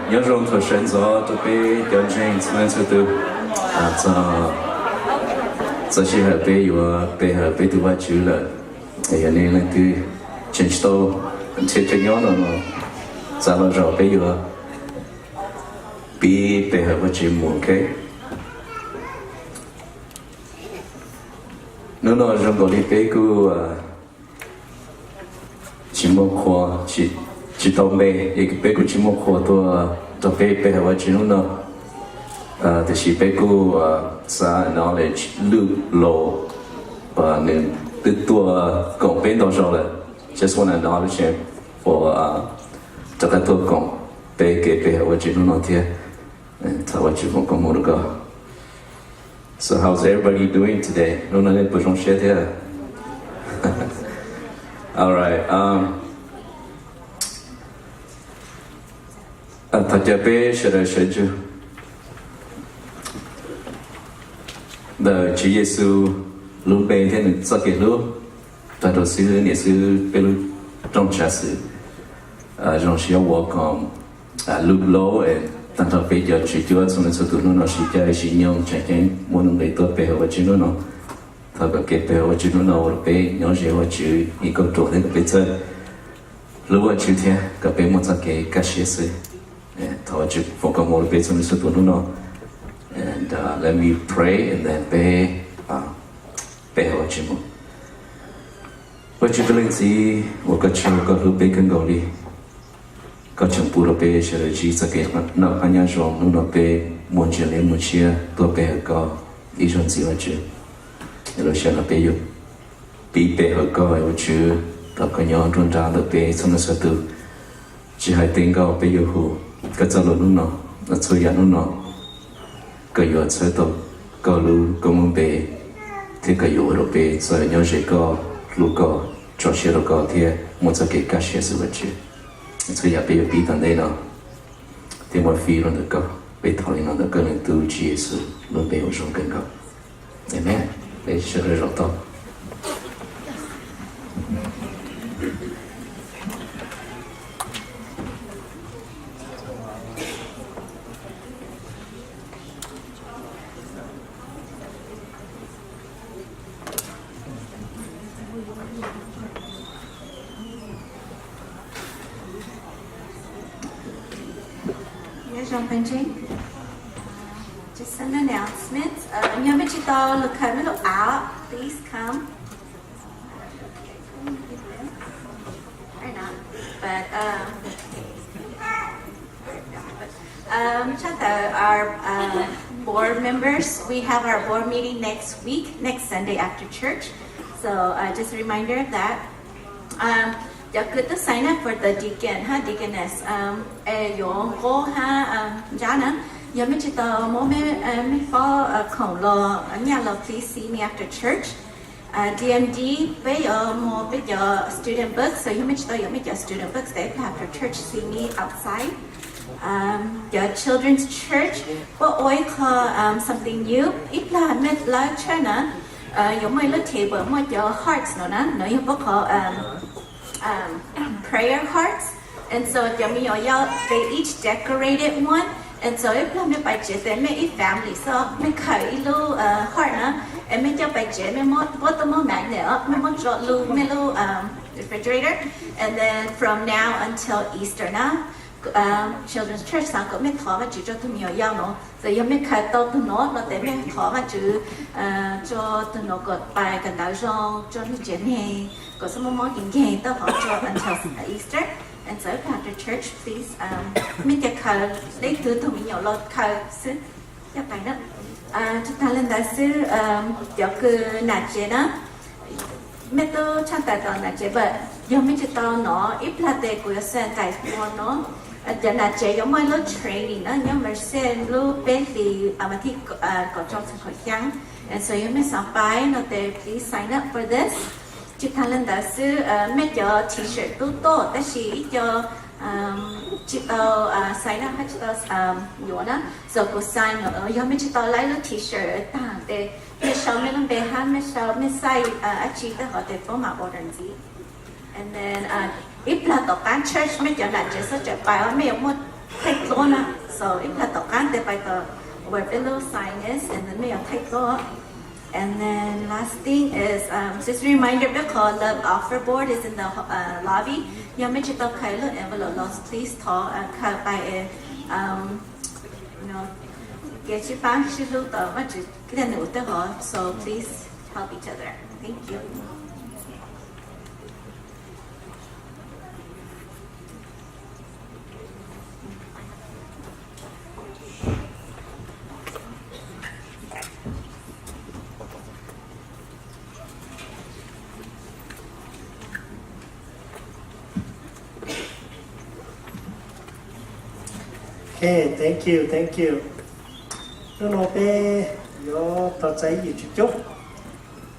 Nyob zoo thaum sawv ntxov rau peb cov ntseeg txhua leej txhua tus. Txog, txog sij hawm peb yuav pe hawm peb tus Vajtswv lawm. Yog nej leej twg tseem tsis tau nrhiav chaw nyob no, txav los zaum peb yuav pib pe hawm Vajtswv mus, ok? Hnub no zoo nkaus li peb kuj tsis muaj qhua, tsis, tsis tau npe, es peb kuj tsis muaj qhua tuaj rau peb pe hawm Vajtswv hnub no. Tiam sis peb kuj xav acknowledge Luke Lowe, uas nws twb tuaj koom peb ntau zaus lawm. Just wanna acknowledge him for rov qab tuaj koom peb kev pe hawm Vajtswv hnub no thiab. Thov Vajtswv foom koob hmoov rau koj. So how's everybody doing today? Hnub no nej puas zoo siab thiab? All right. Um, thov caw peb sawv daws sawv ntsug ntawm Tswv Yexus lub npe thiab nws txoj kev hlub, tag rau xib hwb, niam xib hwb, peb lub rooj tsav xwm. Zoo siab welcome Luke Lowe, tag nrho peb cov tswv cuab txhua leej txhua tus hnub no sib caw sib nyoog tseem ceeb muaj nuj nqis tuaj pe hawm Vajtswv hnub no. Thov kom kev pe hawm Vajtswv hnub no ua rau peb nyob ze Vajtswv ib kauj ruam thiab kom peb txawj hlub Vajtswv thiab kom peb muaj txoj kev kaj siab xwb. Thov Vajtswv foom koob hmoov rau peb txhua leej txhua tus hnub no. And uh, let me pray and then peb, uh, pe hawm Vajtswv mus. Vajtswv, peb leej txiv uas koj tsaug, koj hlub peb kawg nkaus li. Koj tseem pub rau peb sawv daws ntsib txoj kev noj qab nyob zoo. Hnub no peb muaj ntsia li muaj tshiab tuaj pe hawm koj ib zaug ntxiv Vajtswv. Lub sij hawm no peb yuav pib pe hawm koj Vajtswv, thov koj nyob nruab nrab ntawm peb txhua leej txhua tus. Tsis hais tej nkauj peb yuav hu, koj txoj lus hnub no, txhua yam hnub no, koj yuav txhawb tau koj lub koob lub npe, thiab koj yuav ua rau peb txawj nyob ze koj, hlub koj, tso siab rau koj thiab muaj txoj kev kaj siab xwb Vajtswv. Txhua yam peb yuav pib tom ntej no thiab muab fij rau ntawm koj. Peb thov li no ntawm koj leej tub Tswv Yexus lub npe uas zoo kawg nkaus. Amen. Peb sawv daws zaum tau. Nyob zoo peb ntseeg. Just an announcement. Uh, yog nej tsis tau lus khaws nej lub app, please come. Or not. But, um, um, tshaj tawm our uh, board members, we have our board meeting next week, next Sunday after church. So uh, just a reminder of that. Um, cov kws twb sign up for the deacon ha, deaconess, um, es yuav nqub ha, um, ntsab na, yog mej tsis tau muab mej, um, mej pob, uh, khoom los, uh, nyaj los, please see me after church. Uh, D M D, peb yuav muag peb cov student books, so yog mej tsis tau yuav mej cov student books, ib plag after church see me outside. Um, cov children's church, puab ua ib qho, um, something new, ib plag mej lawv church na, uh, yuav muaj ib lub table muaj cov hearts no na, no yog puab qhov, um, um, prayer hearts. And so cov me nyuam yaus, they each decorated one. And so ib plag mej pais tsev tes mej ib family xwb, mej khaws ib lub, uh, heart na, es mej coj pais tsev, mej muab, puab tuaj muab magnet os, mej muab tso lug mej lub, um, refrigerator. And then from now until Easter na, um, Children's Church xaav kom mej thov Vajtswv rua tug me nyuam yaus no. So yog mej khaws tau tug no no tes mej thov Vajtswv, uh, rua tug no kom pais kawm ntawv zoo, rua nwg tsev neeg kom xab mob mob nkeeg nkeeg, tau hov rua until Easter. And so ib plag after church, please, um, mej ca khaws, leej twg tug me nyuam los khaws xwb, ca pais na. Uh, tsis taag le ntawd xwb, um, cov kws nam tsev na, mej tub tshaj tawm tom nam tsev, but yog mej tsis tau no, ib plag tes kuv yuav send tais ua no. Cov nam tsev yuav muaj lub training na, nyob Merced lub peb hlis, uh, mas thij, uh, kaum tsoo txhees kaum xyaa. And so yog mej xaav pais no tes please sign up for this. Tsis taag le ntawd xwb, uh, mej cov t-shirt tub tuaj tab sis ib co, um, tsis tau, uh, sign up hab tsis tau, um, yuav na. So kuv sign no, yog mej tsis tau laib lub t-shirt taag tes mej sau mej lub npe hab mej sau mej size, uh, dab tsi rau hov tes puab mam order ntxiv. And then, uh, ib plag tom qaab church mej cov nam tsev xaav tseem pais os, mej yuav muaj Thaij duab na, so ib pliag tom qab tes pais tom web ib lub sign is and then mej yuav thaij duab. And then last thing is, um, just a reminder, peb qhov love offer board is in the, uh, lobby. Yog mej tsis tau khaws lub envelope los please thov, uh, khaws pais, um, you know, kev sib pab sib hlub tom Vajtswv kev cai num ua tej hov. So please help each other. Thank you. Okay, thank you, thank you. Hnub no peb yuav tos txais ib yim tswv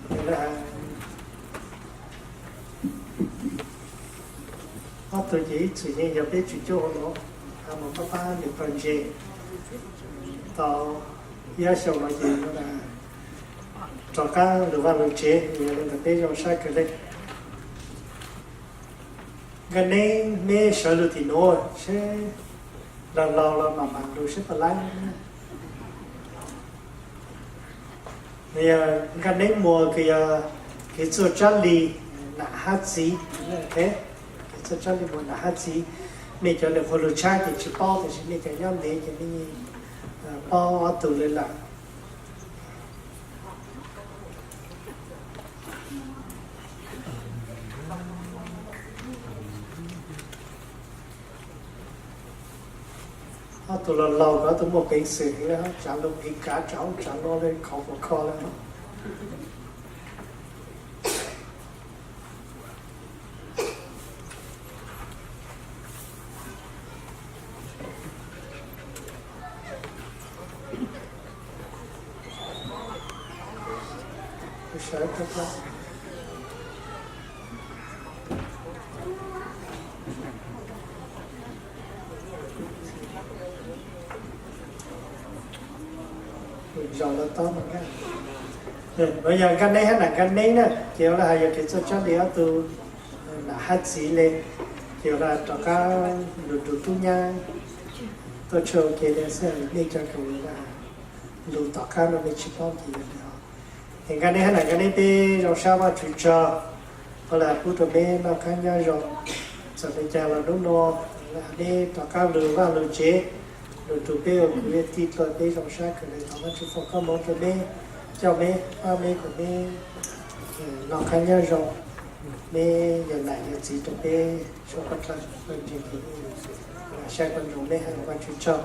cuab. Ob tug ces ib txwm yeej yog peb tswv cuab hauv no, mus pab pab nws pawg ntse tau ib ob xyoos no ces rov qab lug vaj lug tsev, yog li ntawd peb zoo sab kawg le. Nkaj Neeb, meb sawv lug tim nuav seb, laug laug los mam mam lug seb puas laib. Yog Nkaj Neeb Muas kws yog kev txuj tsab li nam hab txiv, kev txuj tsab li Muas nam hab txiv, mej cov lwm qhuav lug tshab ces tsis paub, tab sis mej cov nyob ntev ces mej paub ob tug lawm lawm. Ob tug laug laug, ob tug muaj peev xwm heev, tsav lug ev kav tsav ub tsav no le khov puas kho le. Nuav yog Nkaj Neeb hab nam Nkaj Neeb na, ces ua le has yog kev txuj tsab li ob tug nam hab txiv le, ces ua le rov qab lug nrug tub nyab tuaj tshaj ua ke le xwb, mej cov kws lug tom qab no mej tsis paub ces yog le os. Es Nkaj Neeb hab nam Nkaj Neeb, peb zoo sab Vajtswv tsaug, ua le has pub rua meb noj qab nyob zoo. Txawm le caag los hnub no meb rov qab lug vaj lug tsev, lug nrug peb ua kwv tij dlua, peb zoo sab kawg le, thov Vajtswv foom koob moov rua meb, coj meb, pab meb kuas meb noj qab nyob zoo, meb yog nam yog txiv rua peb suab qab dlawg. Sai koj nrug meb hab Vajtswv tsaug.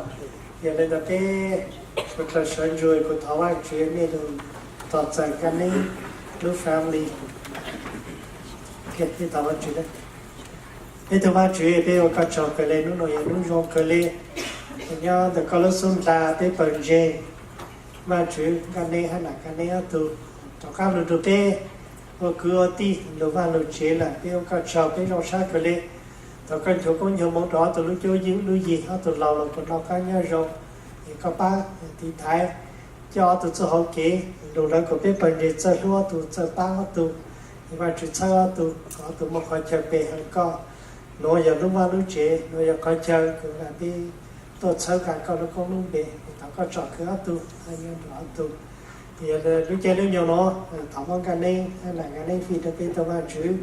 Yog le ntawd peb suav dlawg sawv ntsug kuas thov Vajtswv mej lug tos txais Nkaj Neeb lub family. Peb thov Vajtswv. Peb tug Vajtswv, peb ua koj tsaug kawg le, hnub no yog hnub zoo kawg le, nyob ntawm koj lub xub ntiag peb pawg ntseeg. Vajtswv, Nkaj Neeb hab nam Nkaj Neeb ob tug rov qab lug nrug peb ua kwv ua tij lug vaj lug tsev lawm, peb ua koj tsaug, peb zoo sab kawg le. Thov koj nchuav koob nchuav moov rua ob tug lub cuab lub yig, ob tug laug los kuas noj qab nyob zoo, es koj pab tiv thaiv, coj ob tug txuj hauv kev, lug lawv kuas peb pawg ntseeg txawj hlub ob tug, txawj pab ob tug, es Vajtswv txhawb ob tug, kom ob tug muaj qhov chaw pe hawm koj. Nuav yog lub vaj lub tsev, nuav yog qhov chaw kws peb tuaj txhawb nqa koj lub koob lub npe, es thov koj tsom kwm ob tug, nyob nrug ob tug. Yog lub caij lub nyoog no, thov muab Nkaj Neeb hab nam Nkaj Neeb fij rua peb tug Vajtswv,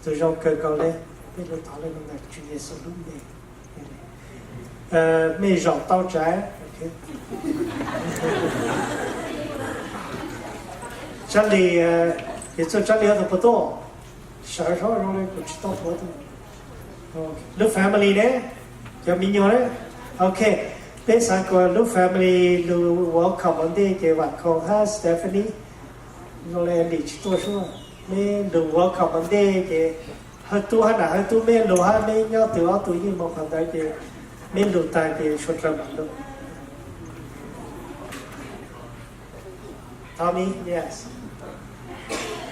tug zoo kawg nkaus le. Peb lug thov le nuav ntawm Tswv Yexus lub npe. Mej zaum tau tsav. Tsab li, kev txuj tsab li ob tug puas tuaj? Sawv zog zoo le kuv tsis tau puav tug. Lub family ne, cov me nyuam ne. Ok, peb xaav kuas lub family lug welcome ua ntej ces Vam Khoom hab Stephanie, zoo le Lim tsis tuaj sub, meb lug welcome ua ntej ces Hawj Tub hab nam Hawj Tub meb lug hab meb nyob twg ob tug yeej moog qhov ntawd ces meb lug tag ces suav dlawg mam lug. Tommy, yes.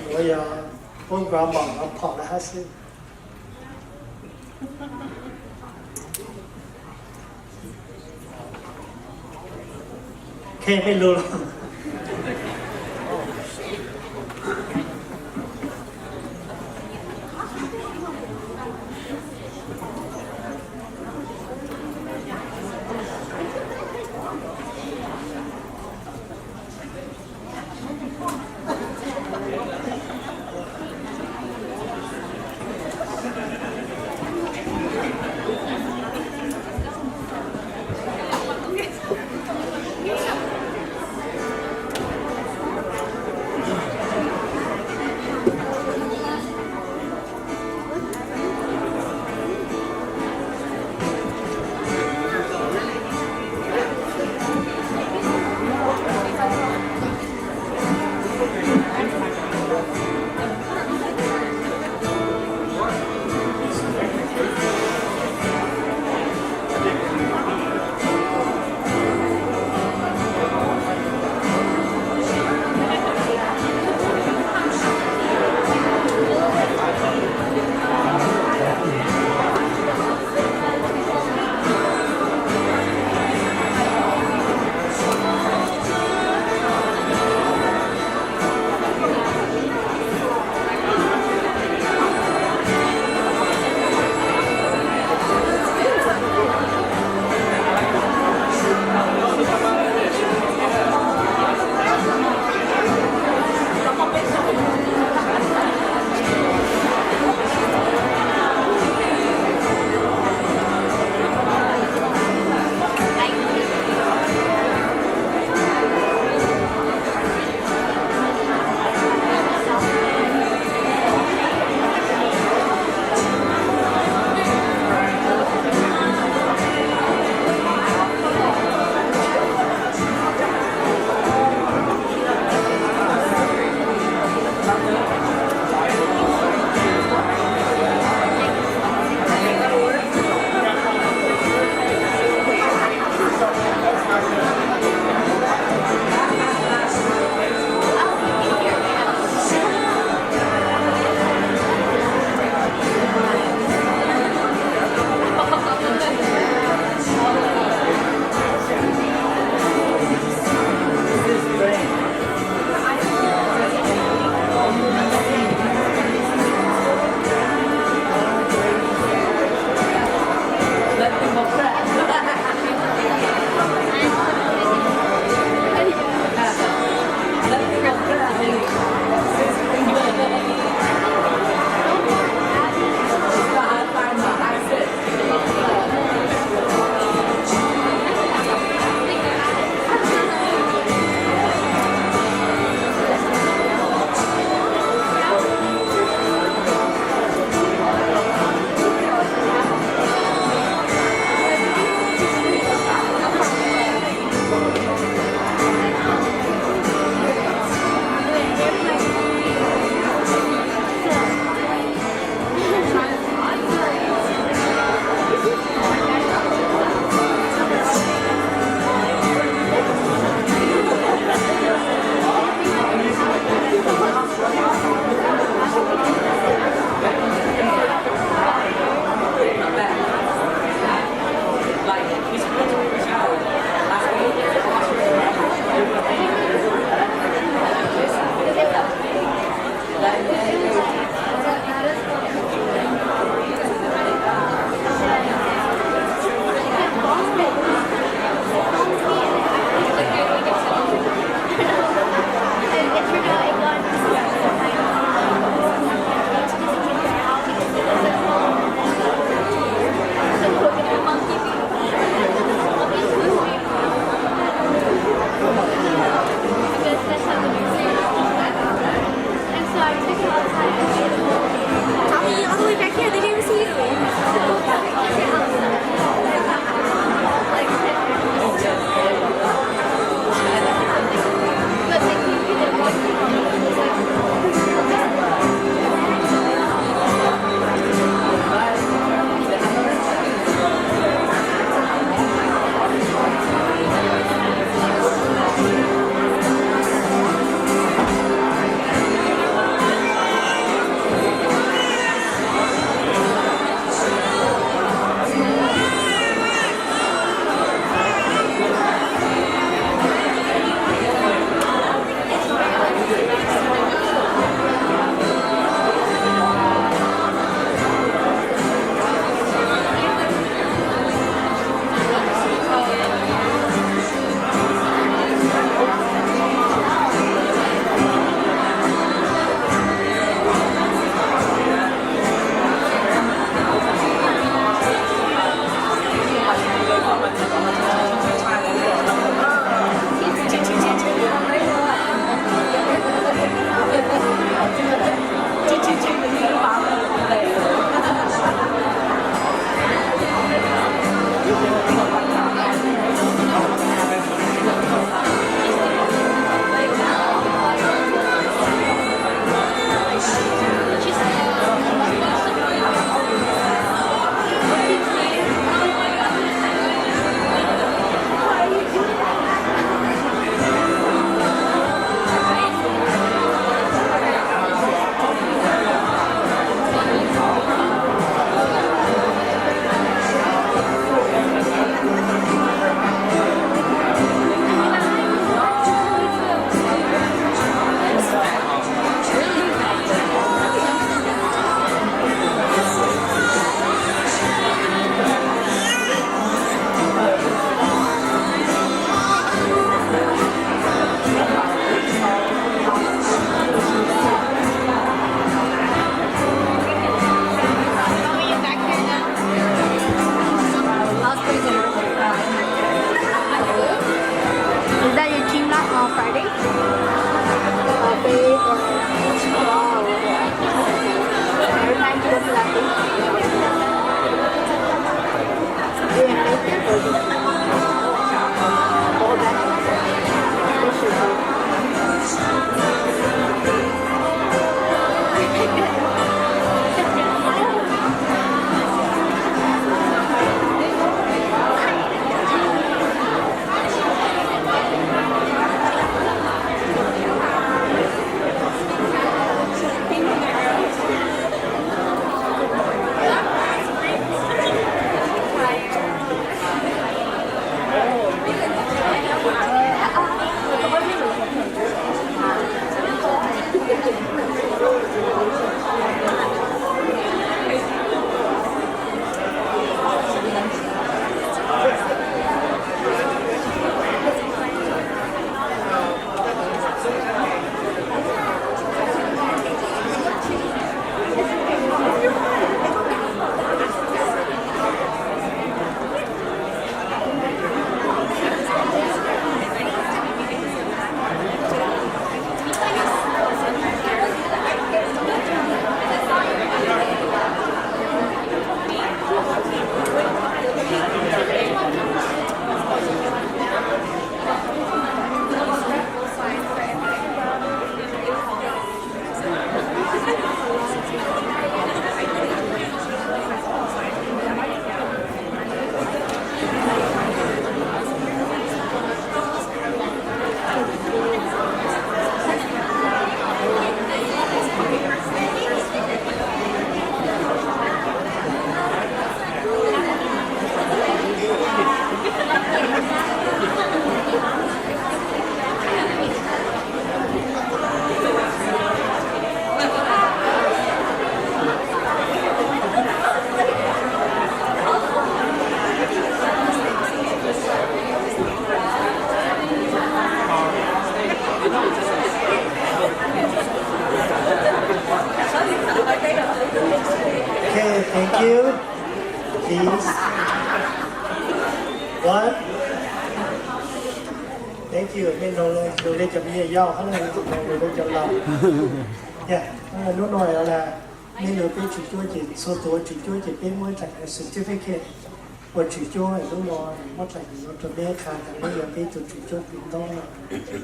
Nuav yog puab grandma, nuav phom lawv hab xwb. Ok, mej lug los. You, please. What? Thank you. Mej noog lug le cov me nyuam yaus hab lug le cov laus. Yeah, hnub no yog mej lug peb tswv cuab ces txhua tus ua tswv cuab ces peb muab ib tag certificate ua tswv cuab. Hnub no muab tag kis no rua meb qha tas meb yog peb tug tswv cuab kws ntaub no.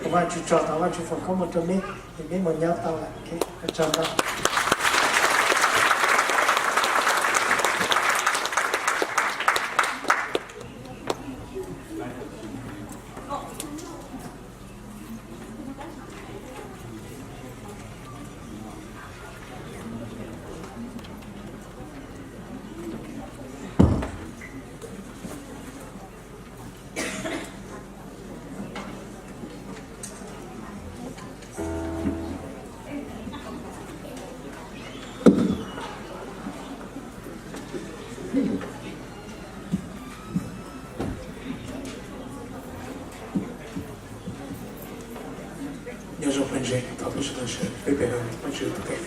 Thov Vajtswv tso, thov Vajtswv foom koob moov rua meb, ces meb moog nyob tau lawm. Ua tsaug ntau. Nyob zoo pawg ntseeg, thov peb sawv daws sawv, peb pe Vajtswv tus kheej.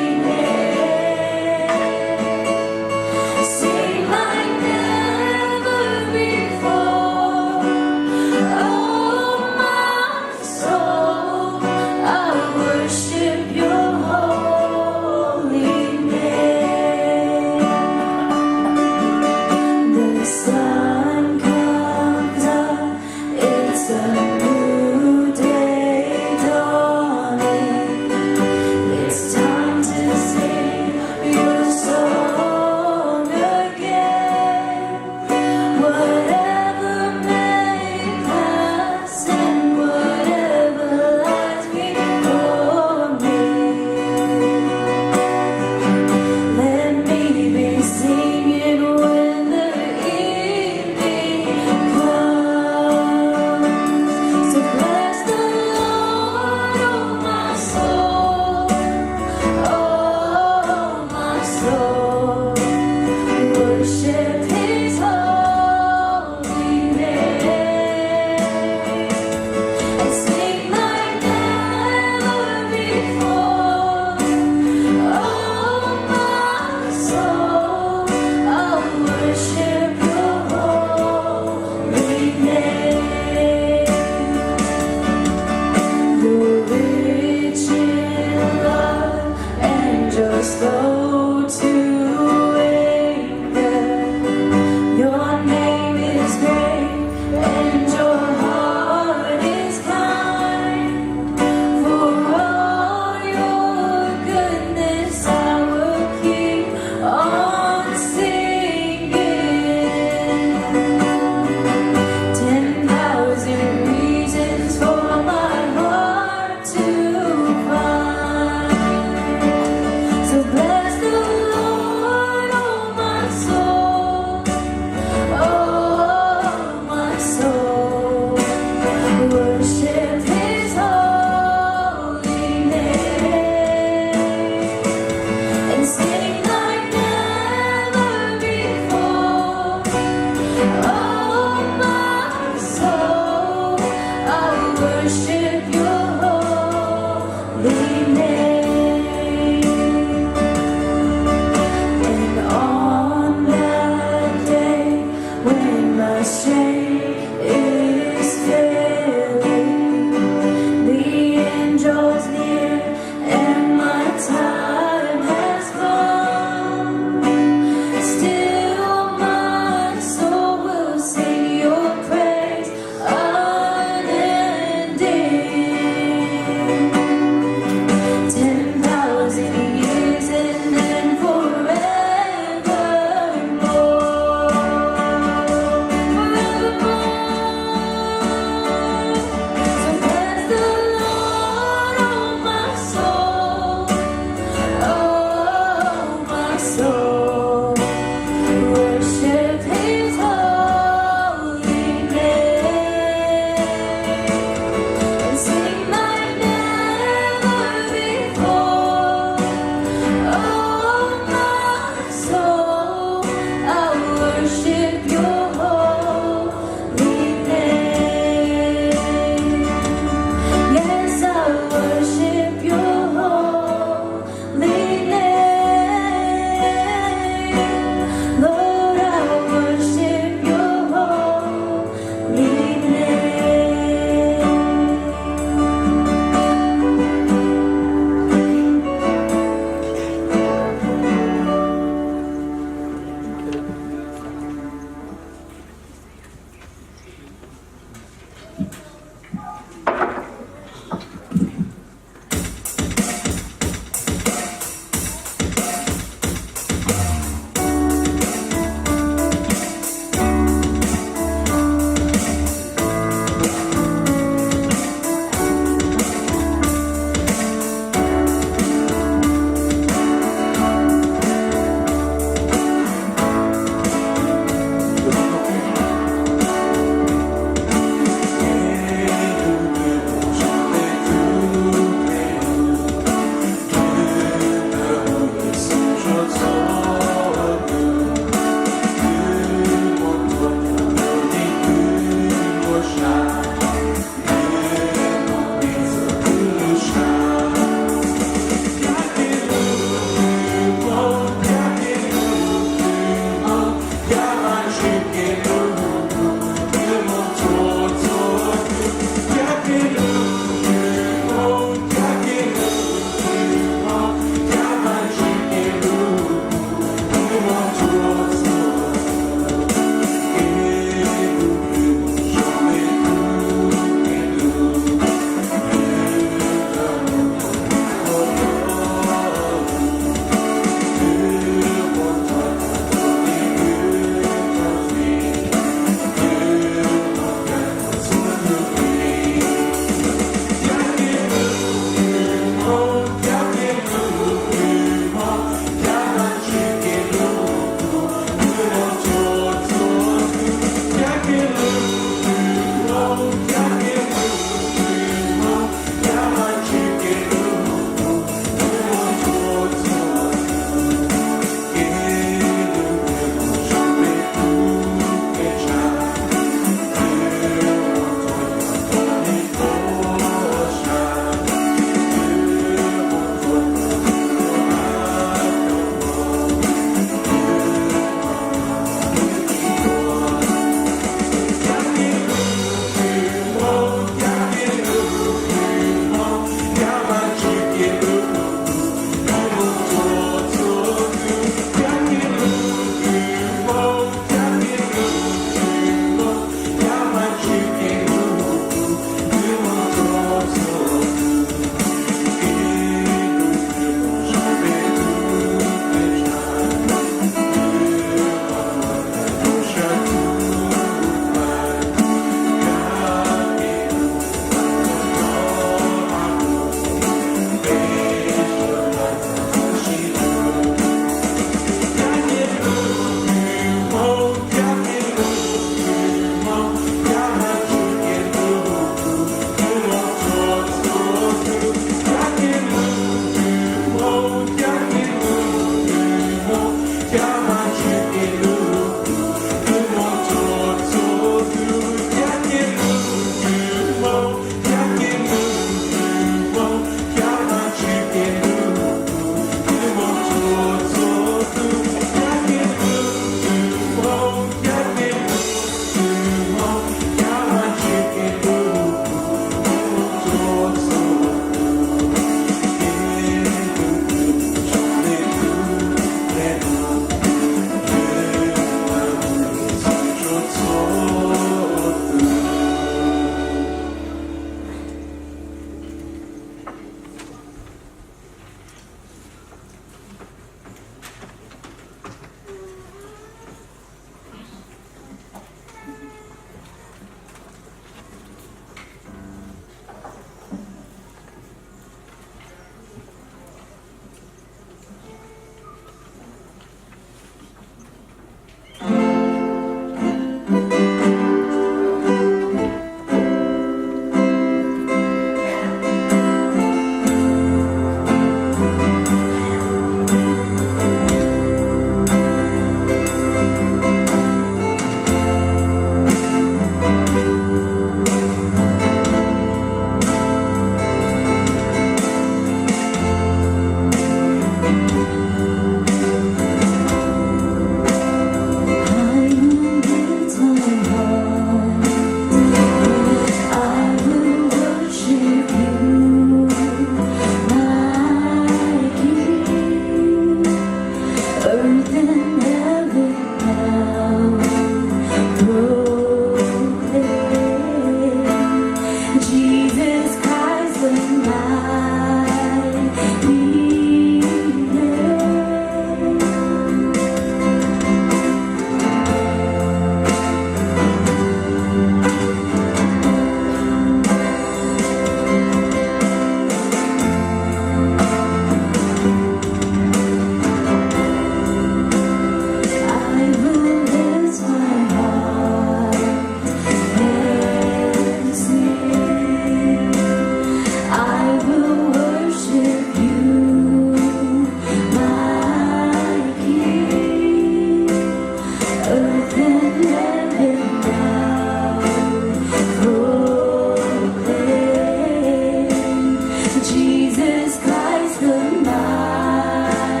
Jesus Christ, the mighty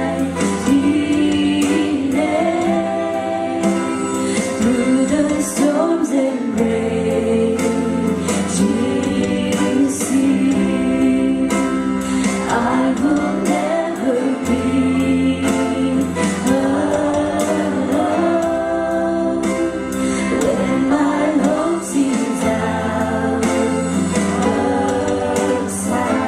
name, through the storms and raging sea, I will never be alone. When my hope seems out of sight,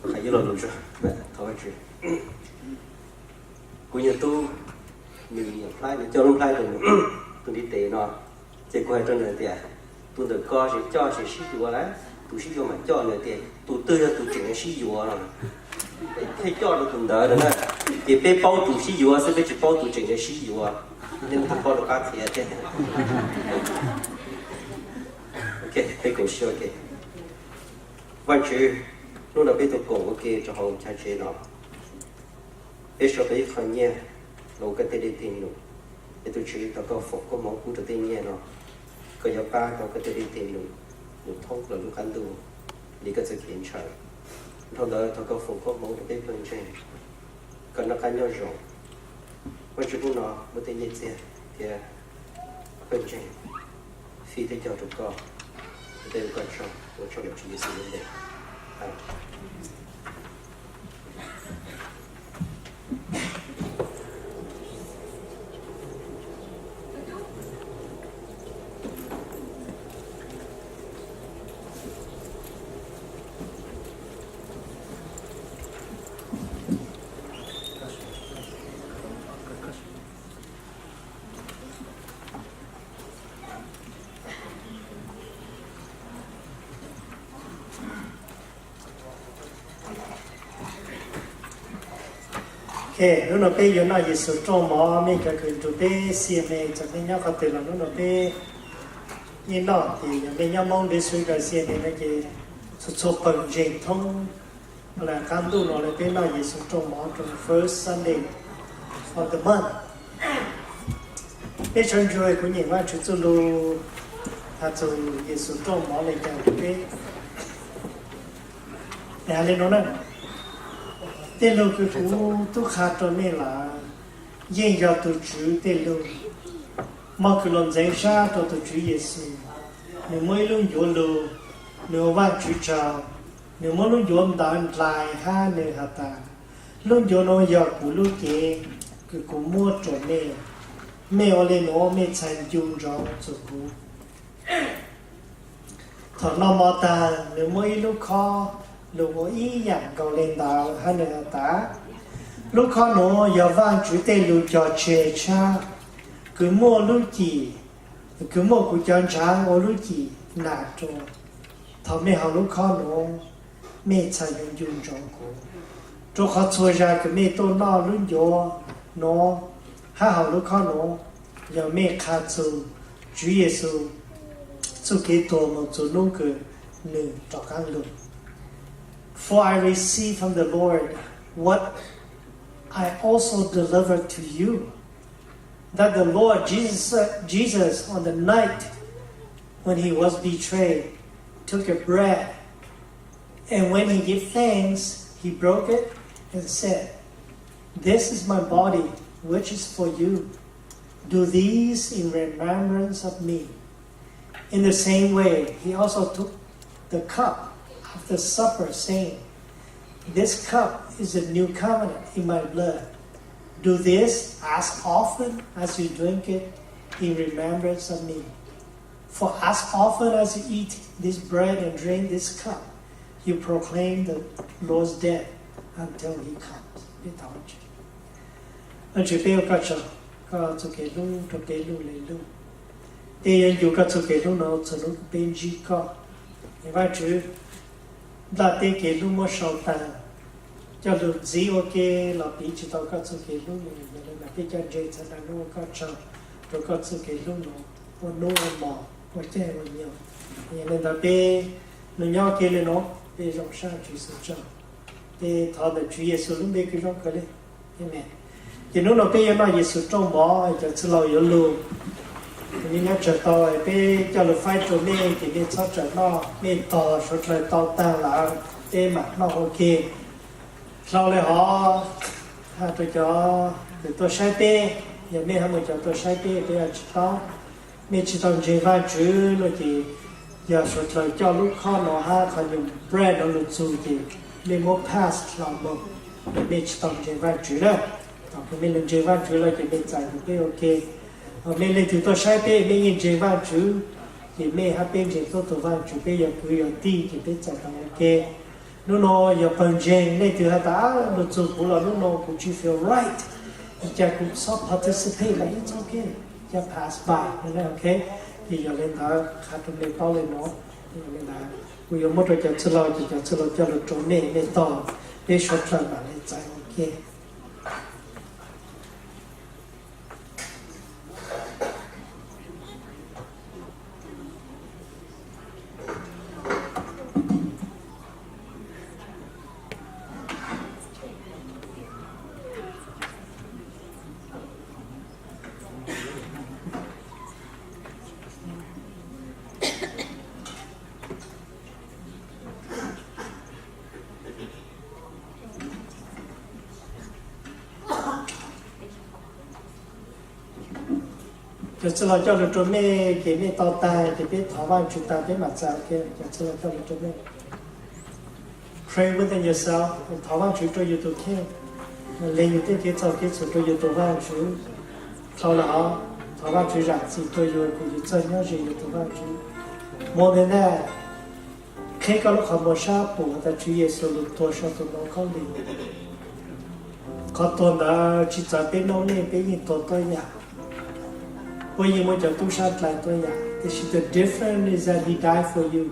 Qhov yuav lo lus tso, thov Vajtswv. Kuv nyuag tub, nws nyiam Nplhaib, nws coj lub Nplhaib rau nws tus ntiv tes no, ces kuv hais rau nws tias, tus ntawm ko ces coj ces sib yuav lawm, tus sib yuav mas coj. Nws tias tus twg yog tus tseem sib yuav no, thiaj coj rau tus ntawd no na. Ces peb paub tus sib yuav xwb, peb tsis paub tus tseem sib yuav. Nej mus paub rov qab qhia thiab. Ok, peb koom siab ua ke. Vajtswv, hnub no peb tau koom ua ke rau hauv chav tsev no, peb sau tau ib qho nyiaj los ua koj tej dej tig num. Es tus Tswv, thov koj foom koob hmoov pub rau tej nyiaj no, koj yuav pab tau koj tej dej tig num mus thoob plaws lub qab ntuj li koj txoj kev ntshaw. Dhau ntawd thov koj foom koob hmoov rau peb pawg ntseeg, kom noj qab nyob zoo. Vajtswv, hnub no muaj tej nyiaj txiag thiab pawg ntseeg fij tej cog rau koj, tej ua koj tsaug, ua tsaug rau Tswv Yexus lub npe. Ok, hnub no peb yuav noj Yexus rooj mov, mej cov kws nrug peb xia me, txawm mej nyob qhov twg los hnub no peb yeej noj, ces yog mej nyob Hmoob District Asia no ces txhua txhua pawg ntseeg thoob qab ntuj no lawv peb noj Yexus rooj mov rau first Sunday of the month. Peb sawv ntsug, kuv nyeem Vajtswv txuj lug has txug Yexus rooj mov le caag rau peb. Has le nuav na, tej lug kws kuv tub qha rau mej lawm yeej yog tug Tswv tej lug. Mog kws lug ntxeev sab rua tug Tswv Yexus, nwg muab ib lub ncuav lug, nwg ua Vaajtswv tsaug, nwg muab lub ncuav ntawd ndlais hab nwg has tas, lub ncuav nuav yog kuv lub cev kws kuv muab rua mej. Mej ua le nuav mej txhais ncu ntsoov txug kuv. Thaum noj mov taag, nwg muab ib lub khob lug ua ib yaam nkaus le ntawd hab nwg has tas, lub khob nuav yog Vaajtswv tej lug cog tseg tshab, kws muaj lub cim, kws muaj kuv cov ntshaav ua lub cim nas rua. Thaum mej haus lub khob nuav, mej txhais ncu ntsoov kuv, rua qhov txhua zag kws mej tuaj noj lub ncuav nuav hab haus lub khob nuav, yog mej qha txug Tswv Yexus txuj kev tuag moog txug nub kws nwg rov qaab lug. For I received from the Lord what I also delivered to you, that the Lord Jesus, Jesus, on the night when he was betrayed, took a bread, and when he gave thanks, he broke it and said, "This is my body, which is for you. Do this in remembrance of me." In the same way, he also took the cup after supper, saying, "This cup is a new covenant in my blood. Do this as often as you drink it in remembrance of me." For as often as you eat this bread and drink this cup, you proclaim the Lord's death until he comes. Vajtswv, peb ua koj tsaug, koj txuj kev hlub rua peb luj le luj. Peb yuav ncu koj txuj kev hlub nuav txug nub peb ntsib koj. Vajtswv, nplaj teb kev hlub muab sau taag, coj lug ntxiv ua ke los piv tsi tau koj txuj kev hlub le, yog le mas peb coj ntseeg txhua nub ua koj tsaug rua koj txuj kev hlub nuav ua nub ua mo, ua caij ua nyoog. Yog le ntawd peb nub nyob ua ke le nuav peb zoo sab Tswv Yexus tsaug. Peb thov ntawm Tswv Yexus lub npe kws zoo kawg le, amen. Ces nub nuav peb yuav noj Yexus rooj mov, cov txwj laug yuav lug, nub nyob tsawg tau peb coj lug faib rua mej ces mej txhob tsawm noj, mej tog suav dlawg tau taag lawm peb mam noj ua ke. Dlhau le hov, has rua cov kws tuaj saib peb, yog mej hab mej cov tuaj saib peb, peb tsi paub, mej tsi tau ntseeg Vaajtswv no ces, yog suav dlawg coj lub khob nuav hab qhov nyuas bread nuav lug txug ces mej muab pass dlhau moog, yog mej tsi tau ntseeg Vaajtswv na. Thaum kws mej lug ntseeg Vaajtswv lawm ces mej txais tau peb ua ke. Hos mej leej twg tuaj saib peb mej yeej ntseeg Vaajtswv, ces mej hab peb ntseeg tuab tug Vaajtswv, peb yog kwv yog tij ces peb txais tau ua ke. Hnub no yog pawg ntseeg nej twg has tas, Nus Txug, kuv los hnub no kuv tsis feel right, li cas kuv xob participate los it's okay, just pass by, ok. Ces yog li ntawd qha rau nej paub li no, yog li ntawd kuv yuav muab rau cov txwj laug, ces cov txwj laug coj lug rau nej, nej tog, peb suav dlawg mam li txais ua ke. Cov txwj laug coj lug rau nej, ces nej tau tag ces peb thov Vaajtswv tag peb mam txais, ok. Cov txwj laug coj lug rau nej. Pray within yourself, thov Vaajtswv rau yus tus kheej, lees yus tej kev txhaum kev txhum rau yus tus Vaajtswv. Dhau los thov Vaajtswv zaam txim rau yus, kuas yus txawj nyob ze yus tus Vaajtswv. More than that, qheb koj lub qhov muag sab pum tas Tswv Yexus lug tuag sau tus ntoo khaub lig. Qhov tuag ntawd tsis txawv peb noob neej, peb yeej tuag tuab yam. Puab yeej muab cov tub sab dlai tuab yam, tiam sis the difference is that he died for you.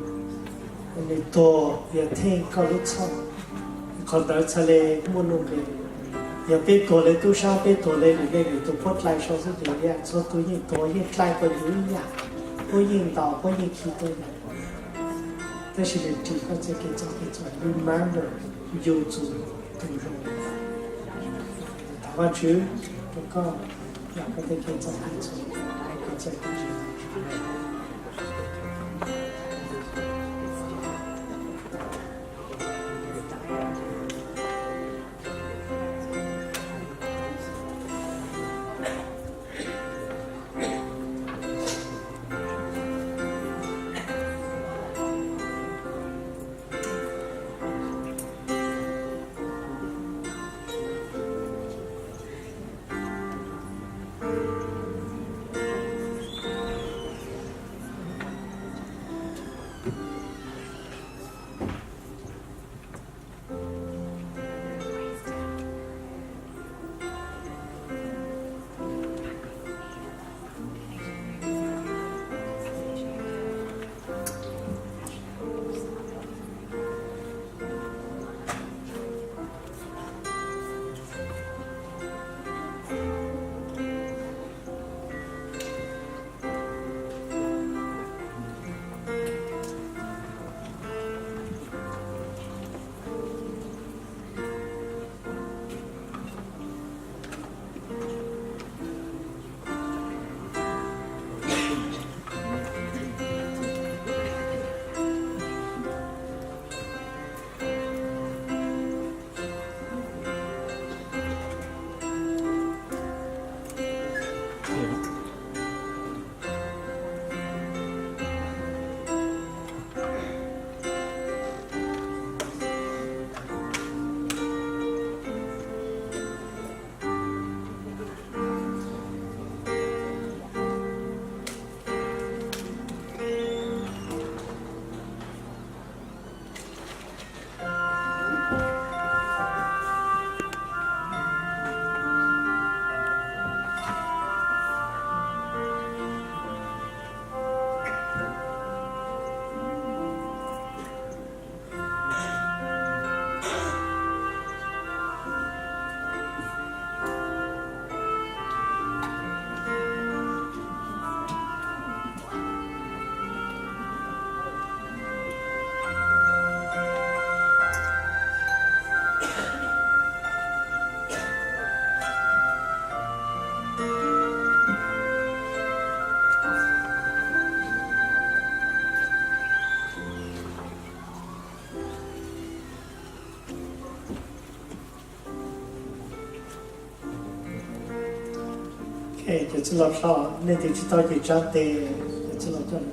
Nws tuag yog theej koj lub txhoj. Qhov ntawd txhaj le muaj nuj nqes. Yog peb tuag le tub sab, peb tuag le nws le nws tus puab dlai sau xwb ces yam txhua tus yeej tuag yeej dlai tau yus ib yam, puab yeej ntaus puab yeej khi tuab yam. Tab sis nws ris koj txoj kev txhaum kev txhum, remember, yus txum tus zoo. Thov Vaajtswv rau koj, yog koj tej kev txhaum kev txhum, koj txawj kev txhaum. Cov txwj laug hlo, nej twb tsis tau ces tsav tes, cov txwj laug coj lug rau nej.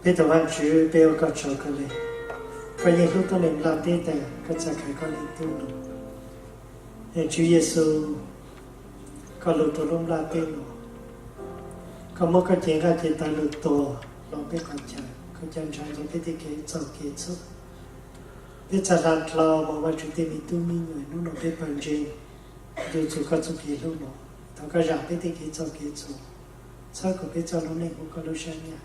Peb tus Vajtswv, peb ua koj tsaug kawg li, koj yeej hlub tuab neeg nplaj teb tas koj txhaj khawv koj Leej Tub los. Tswv Yexus, koj lug rua lub nplaj teb no, koj muab koj cev nqaj cev taw lug tuag los peb qhov chaw, koj ca nrhav nrug peb tej kev txhaum kev txhum. Peb txhad hla dlau moog Vajtswv tej me tub me nyuam, nub no peb pawg ntseeg ncu txug koj txuj kev hlub no, thov koj zam peb tej kev txhaum kev txhum, txhawb kom peb txoj lub neej huv koj lub sab nyam.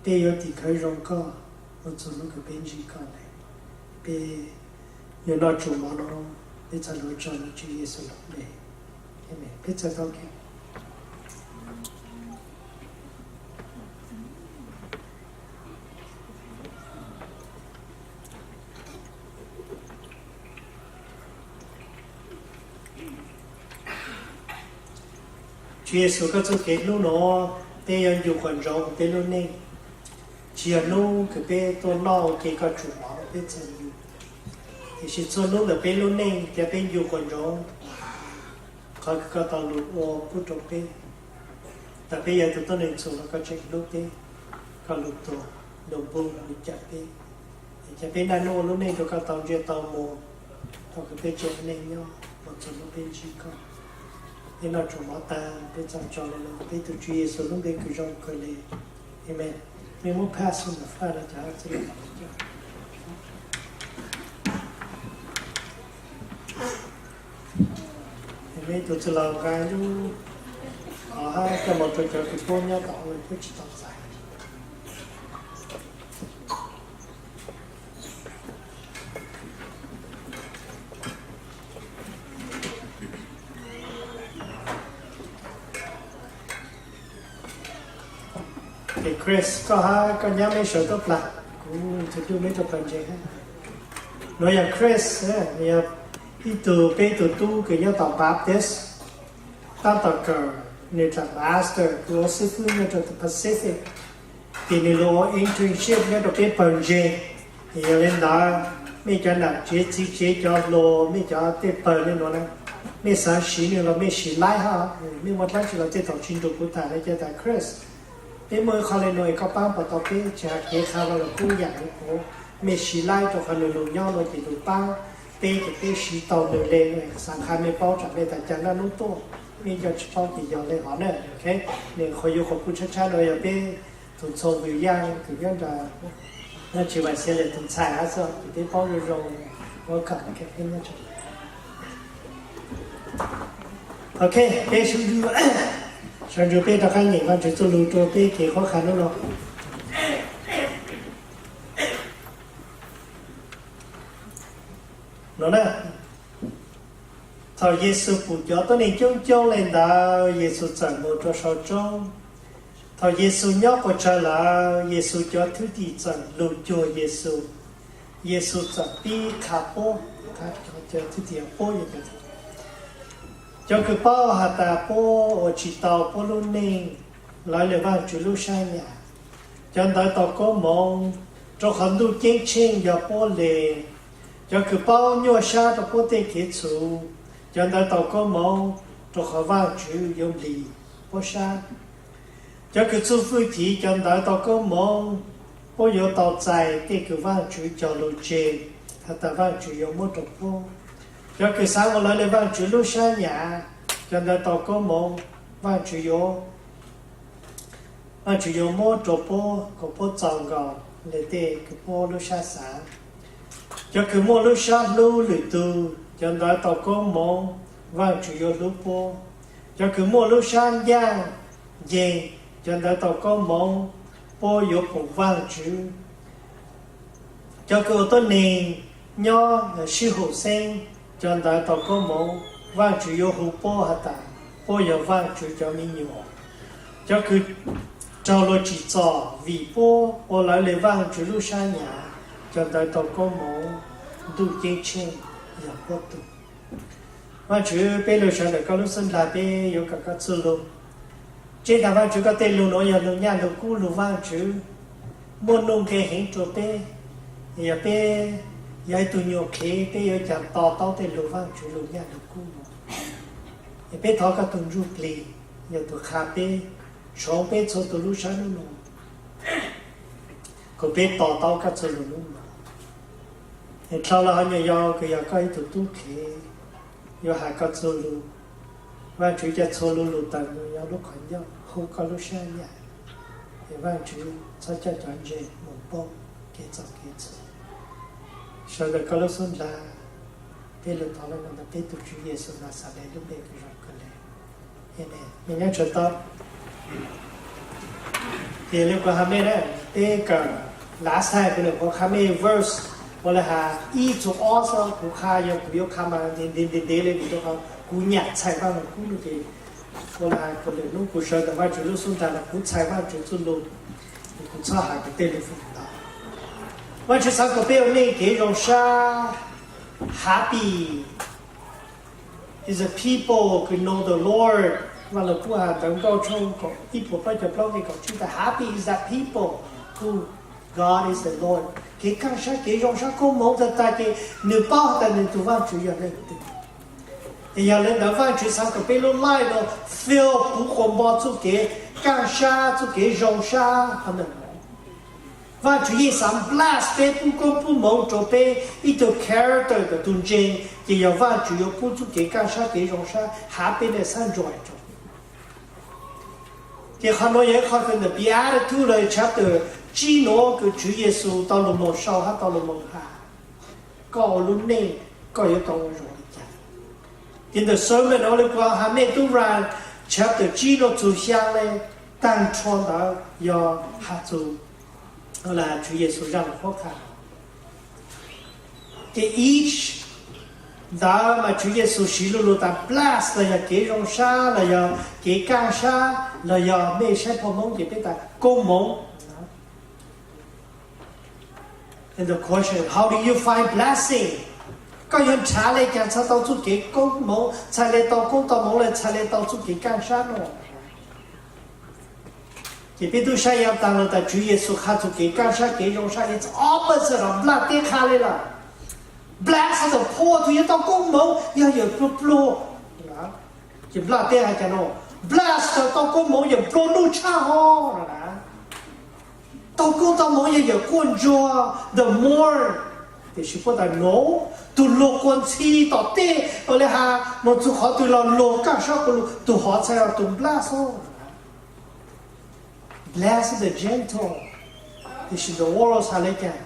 Peb yuav tim khawv zoo koj mus txug nub kws peb ntsib koj lawm. Peb yuav noj tsum mov no, peb txhad lug tso lug Tswv Yexus lub npe. Amen. Peb txhad tau kev. Tswv Yexus, koj txuj kev hlub no, peb yuav ncu quas ntsoov huv peb lub neej. Tsi yog nub kws peb tuaj noj ua ke koj tsum mov peb txhad ncu, tiam sis txhua nub ntawm peb lub neej ca peb ncu quas ntsoov qhov kws koj tau lug ua pub rua peb. Thaum peb yog tug tuab neeg txhum los koj tseem hlub peb, koj lug tuag, lug npug, lug cawm peb, es ca peb naj nub ua lub neej rua koj tau ntsiag tau moog, thaum kws peb tseem ua neej nyob mus txug nub peb ntsib koj. Peb noj tsum mov taag, peb txhad tso lug lug peb tug Tswv Yexus lub npe kws zoo kawg le. Amen. Mej muab pass ntawm faj no cov txwj laug. Mej tug txwj laug nqa lub qhov hab coj moog rua cov kws pub nyob tom ua pub tsi tau txais. Ces Chris, koj hab koj nyab meb sawv tuaj plag, kuv introduce meb rua pawg ntseeg hab. Nuav yog Chris, nws yog ib tug peb tug tub kws nyob tom Baptist, tab tom kawm nws dlaim master, kws ua xib fwb nyob rua Pacific, ces nws lug ua internship nyob rua peb pawg ntseeg. Yog le ntawd, mej cov nam tsev txiv tsev cov hluas, mej cov tej pawg le nuav na, mej xav siv nws los mej siv laib hab. Mej muaj dlaab tsi los tej thaum tsi nrug kuv tham le ca tas Chris, peb muaj ib qho le nuav es koj paab puas tau peb, tsi has kev qha los kub yaam le kuv, mej siv laib rua qhov nws lug nyob nuav ces lug paab peb ces peb siv tau nws le. Xaav qha mej paub tsam mej tas caag naj nub tuaj, mej nco tsi paub ces yog le hov na. Nws qhuas yuav qhuas kuj tshab tshab nuav yog peb tug ntxhua Vwm Yaaj kws nyob nrag, nyob tsi vais xiav le tug ntxhais hab xwb, ces peb paub zoo zoo, welcome. Ok, peb sawv ntsug peb rov qab nyeem Vaajtswv txuj lug rua peb kev qhuab qha nub no. Nuav na, thaum Yexus pum cov tuab neeg coob coob le ntawd, Yexus txawm mus rua sau tsoob. Thaum Yexus nyob quas tsawg lawm, Yexus cov thwj tim txawm lug cuag Yexus. Yexus txawm pib qha puab, cov thwj tim puab, cov kws paub has tas puab ua tsi tau puab lub neej, lawv le Vaajtswv lub sab nyam, cov ntawd tau koob moov, rua qhov Ntuj Ceeb Tsheej yog puab le. Cov kws paub nyuaj sab rua puab tej kev txhum, cov ntawd tau koob moov, rua qhov Vaajtswv yuav nplig puab sab. Cov kws txuj fwj thiv, cov ntawd tau koob moov, puab yuav tau txais tej kws Vaajtswv cog lug tseg, has tas Vaajtswv yuav muab rua puab. Cov kws xaav ua lawv le Vaajtswv lub sab nyam, cov ntawd tau koob moov, Vaajtswv yuav, Vaajtswv yuav muab rua puab kom puab txaus nkaus le tej kws puab lub sab xaav. Cov kws muaj lub sab hlub lwm tug, cov ntawd tau koob moov, Vaajtswv yuav hlub puab. Cov kws muaj lub sab ncaaj nceeg, cov ntawd tau koob moov, puab yuav pum Vaajtswv. Cov kws ua tuab neeg nyob sib hum xeeb, cov ntawd tau koob moov, Vaajtswv yuav hu puab has tas puab yog Vaajtswv cov me nyuam. Cov kws raug luag tsim txom vim puab ua lawv le Vaajtswv lub sab nyam, cov ntawd tau koob moov, Ntuj Ceeb Tsheej yog puab tug. Vaajtswv, peb lug sawv ntawm koj lub xub ntiag, peb yuav kawm koj txuj lug. Tseb tas Vaajtswv koj tej lug nuav yog lug nyaj lug kub lug Vaajtswv, muaj nuj nqe heev rua peb. Yog peb yog ib tug nyuam qhev, peb yuav caag to taub tej lug Vaajtswv lug nyaj lug kub nuav? Yog peb thov koj tug Ntsuj Plig yog tug qha peb, tshoov peb txhua tug lub sab nub nuav. kom peb to taub koj txhua lus lub no. Es dhau los ho nyuam yaus kws yog koj ib tug tub kev, yuav has koj txhua lus. Vaajtswv ca txhua lus lug tawm nyob lub qhov ncauj hu koj lub sab yam. Es Vaajtswv txhob coj cov ntse moog poob kev txhaum kev txhum. Sawv ntawm koj lub xub ntaag, peb lug thov le nuav ntawm peb tug Tswv Yexus Naxales lub npe kws zoo kawg le. Amen. Mej nyob tsawg tau. Ces le kuv has mej na, peb kawm last time kuv le kuv qha mej verse, ua le has ib txug ob xwb, kuv qha yog kuv yuav qha mas ntev ntev ntev le vim rau qhov kuv nyam txhais Vaaj Lug Kub no ces ua le has kuv le hnub kuv sawv ntawm Vaajtswv lub xub ntaag los kuv txhais Vaajtswv txuj lug, es kuv txhob has kuv tej lus feem ntau. Vaajtswv xaav kom peb ua neej kev zoo sab, happy is a people who know the Lord. Vaaj Lug Kub has ntawv Nkauj tshooj ib puas plaub caug plaub nqe kaum tsib tas, happy is that people who God is the Lord. Kev kaaj sab kev zoo sab koob moov tag tag ces nwg paub has tas nwg tug Vaajtswv yog leej twg. Es yog le ntawd Vaajtswv xaav kom peb lub life no fill, puv quas npo txuj kev kaaj sab txuj kev zoo sab qhov ntawm no. Vaajtswv yeej xaav bless peb, pub koob pub moov rau peb ib tug character ntawm tug ntseeg, ces yog Vaajtswv yuav pub txuj kev kaaj sab kev zoo sab, happiness, joy rau. Ces qhov nuav yog ib qho kws ntawm Beatitudes los chapter tsib nuav kws Tswv Yexus tau lug moog sau hab tau lug moog has, koj ua lub neej koj yuav tau ua zoo li cas. Ces ntawm sermon no le kuv has mej tub Ray chapter tsib nuav txug xyaa le, taag nrho ntawd yog has txug Tswv Yexus zaj lug qhuab qha. Ces each ntawd mas Tswv Yexus siv lu lug tas bless los yog kev zoo sab los yog kev kaaj sab los yog mej saib phau Moob ces peb tas koob moov. And the question, how do you find blessing? Koj yuav nrhav le caag txhad tau txuj kev koob moov, txhad le tau koob tau moov le txhad le tau txuj kev kaaj sab no? Ces peb tub saib yaav taag lug tas Tswv Yexus qha txug kev kaaj sab kev zoo sab, it's opposite of nplaj teb qha le lawm. Blessed are the poor, tug yuav tau koob moov yog yawm pluag pluag. Ces nplaj teb has caag no, blessed tau koob moov yawm pluag nuj tshaj hov no na. Tau koob tau moov yog yawm quaj ntsuag, the mourn. Tiam sis puab tas no, tug luag quas ntxhi tom tej, le has moog txug qhov twg los luag kaaj sab quas lug, tug hov txhad yog tug nplaj xwb. Blessed the gentle. Tiam sis the world has le caag?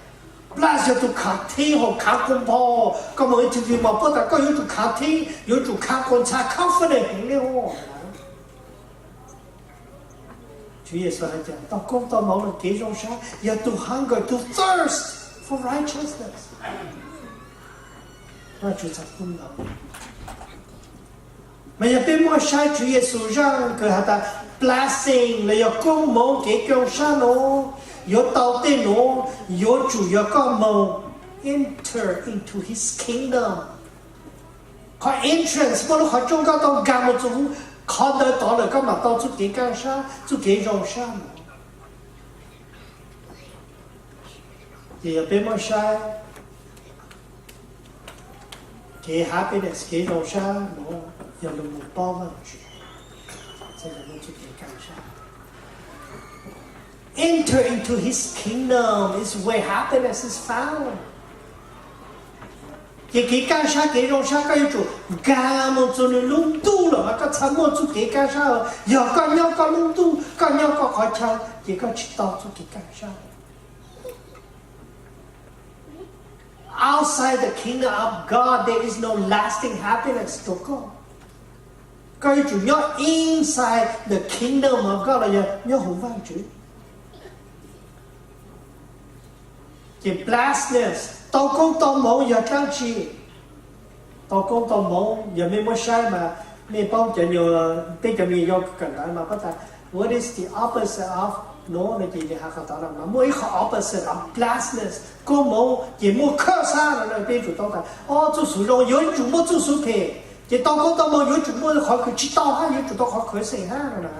Blessed yog tug khav theeb hab khav quas npo. Koj moog interview mas puab tas koj yuav tsum khav theeb, yuav tsum khav quas ntxhov, confident heev le hov. Tswv Yexus has tas tau koob tau moov le kev zoo sab yog tug hunger, tug thirst for righteousness. Vaajtswv txhad koob ntau. Mas yog peb muaj saib Tswv Yexus zaj kws has tas blessing los yog koob moov kev zoo sab nuav, yuav tau tej nuav yuav tsum yog koj moog enter into his kingdom. Qhov entrance muaj lub qhov rooj, koj tau nkaag moog txug qhov ntawd tod lawm koj mam tau txuj kev kaaj sab, txuj kev zoo sab nuav. Ces yog peb muab saib kev happiness, kev zoo sab nuav yog lug moog paub Vaajtswv, txhad yog muaj txuj kev kaaj sab. Enter into his kingdom is where happiness is found. Ces kev kaaj sab kev zoo sab koj yuav tsum nkaag moog txug nwg lub ntuj lawm mas koj txhad muaj txuj kev kaaj sab. Yog koj nyob koj lub ntuj, koj nyob koj qhov chaw, ces koj tsis tau txuj kev kaaj sab. Outside the kingdom of God, there is no lasting happiness rua koj. Koj yuav tsum nyob inside the kingdom of God los yog nyob huv Vaajtswv. Ces blessedness, tau koob tau moov yog dlaab tsi? Tau koob tau moov, yog mej muab saib mas mej paub cov nyuas, peb cov me nyuam yaus kawm ntawv mas paub tas what is the opposite of no no, ces has qhov tod no mas muaj ib qho opposite of blessedness, koob moov ces muaj curse hab no na. Peb yuav tsum tau tas, o, txuj xuv zoo yuav tsum muaj txuj xuv phem, ces tau koob tau moov yuav tsum muaj qhov kws tsis tau hab, yuav tsum tau qhov kws xeem hab no na.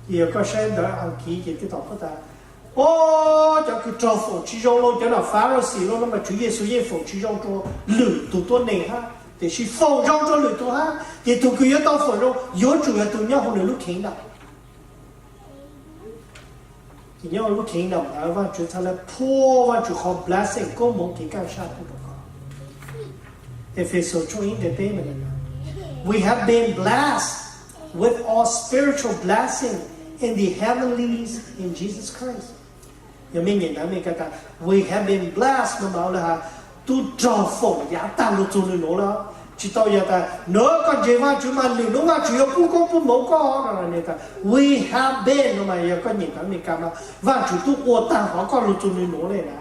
Ces yog koj saib ntawv Askiv ces tej tau paub tas, o, cov kws raug foom tsis zoo los cov no Pharisi los no mas Tswv Yexus yeej foom tsis zoo rua lwm tug tuab neeg hab, tiam sis foom zoo rua lwm tug hab, ces tug kws yuav tau foom zoo yuav tsum yog tug nyob huv nws lub kheev ntawm. Nyob lub kingdom ntawd Vajtswv txhaj le phua Vajtswv qhov blessing koob hmoov kev kaj sab pub rau koj. Efexus tshooj ib nqe peb mas, We have been blessed with all spiritual blessing in the heavenlies in Jesus Christ. Yog mej nyeem ntawd mej ka tas, We have been blessed no mas ua le has tub rog foom yav tag lug txug nws nuav lawm. Tsis tau yog tas nov koj ntseeg Vajtswv mas lwm hnub Vajtswv yuav pub koob pub hmoov koj no. We have been no mas yog koj nyeem ntawv Amelikas mas Vajtswv tub ua tag hov koj lug txug nws nuav le na.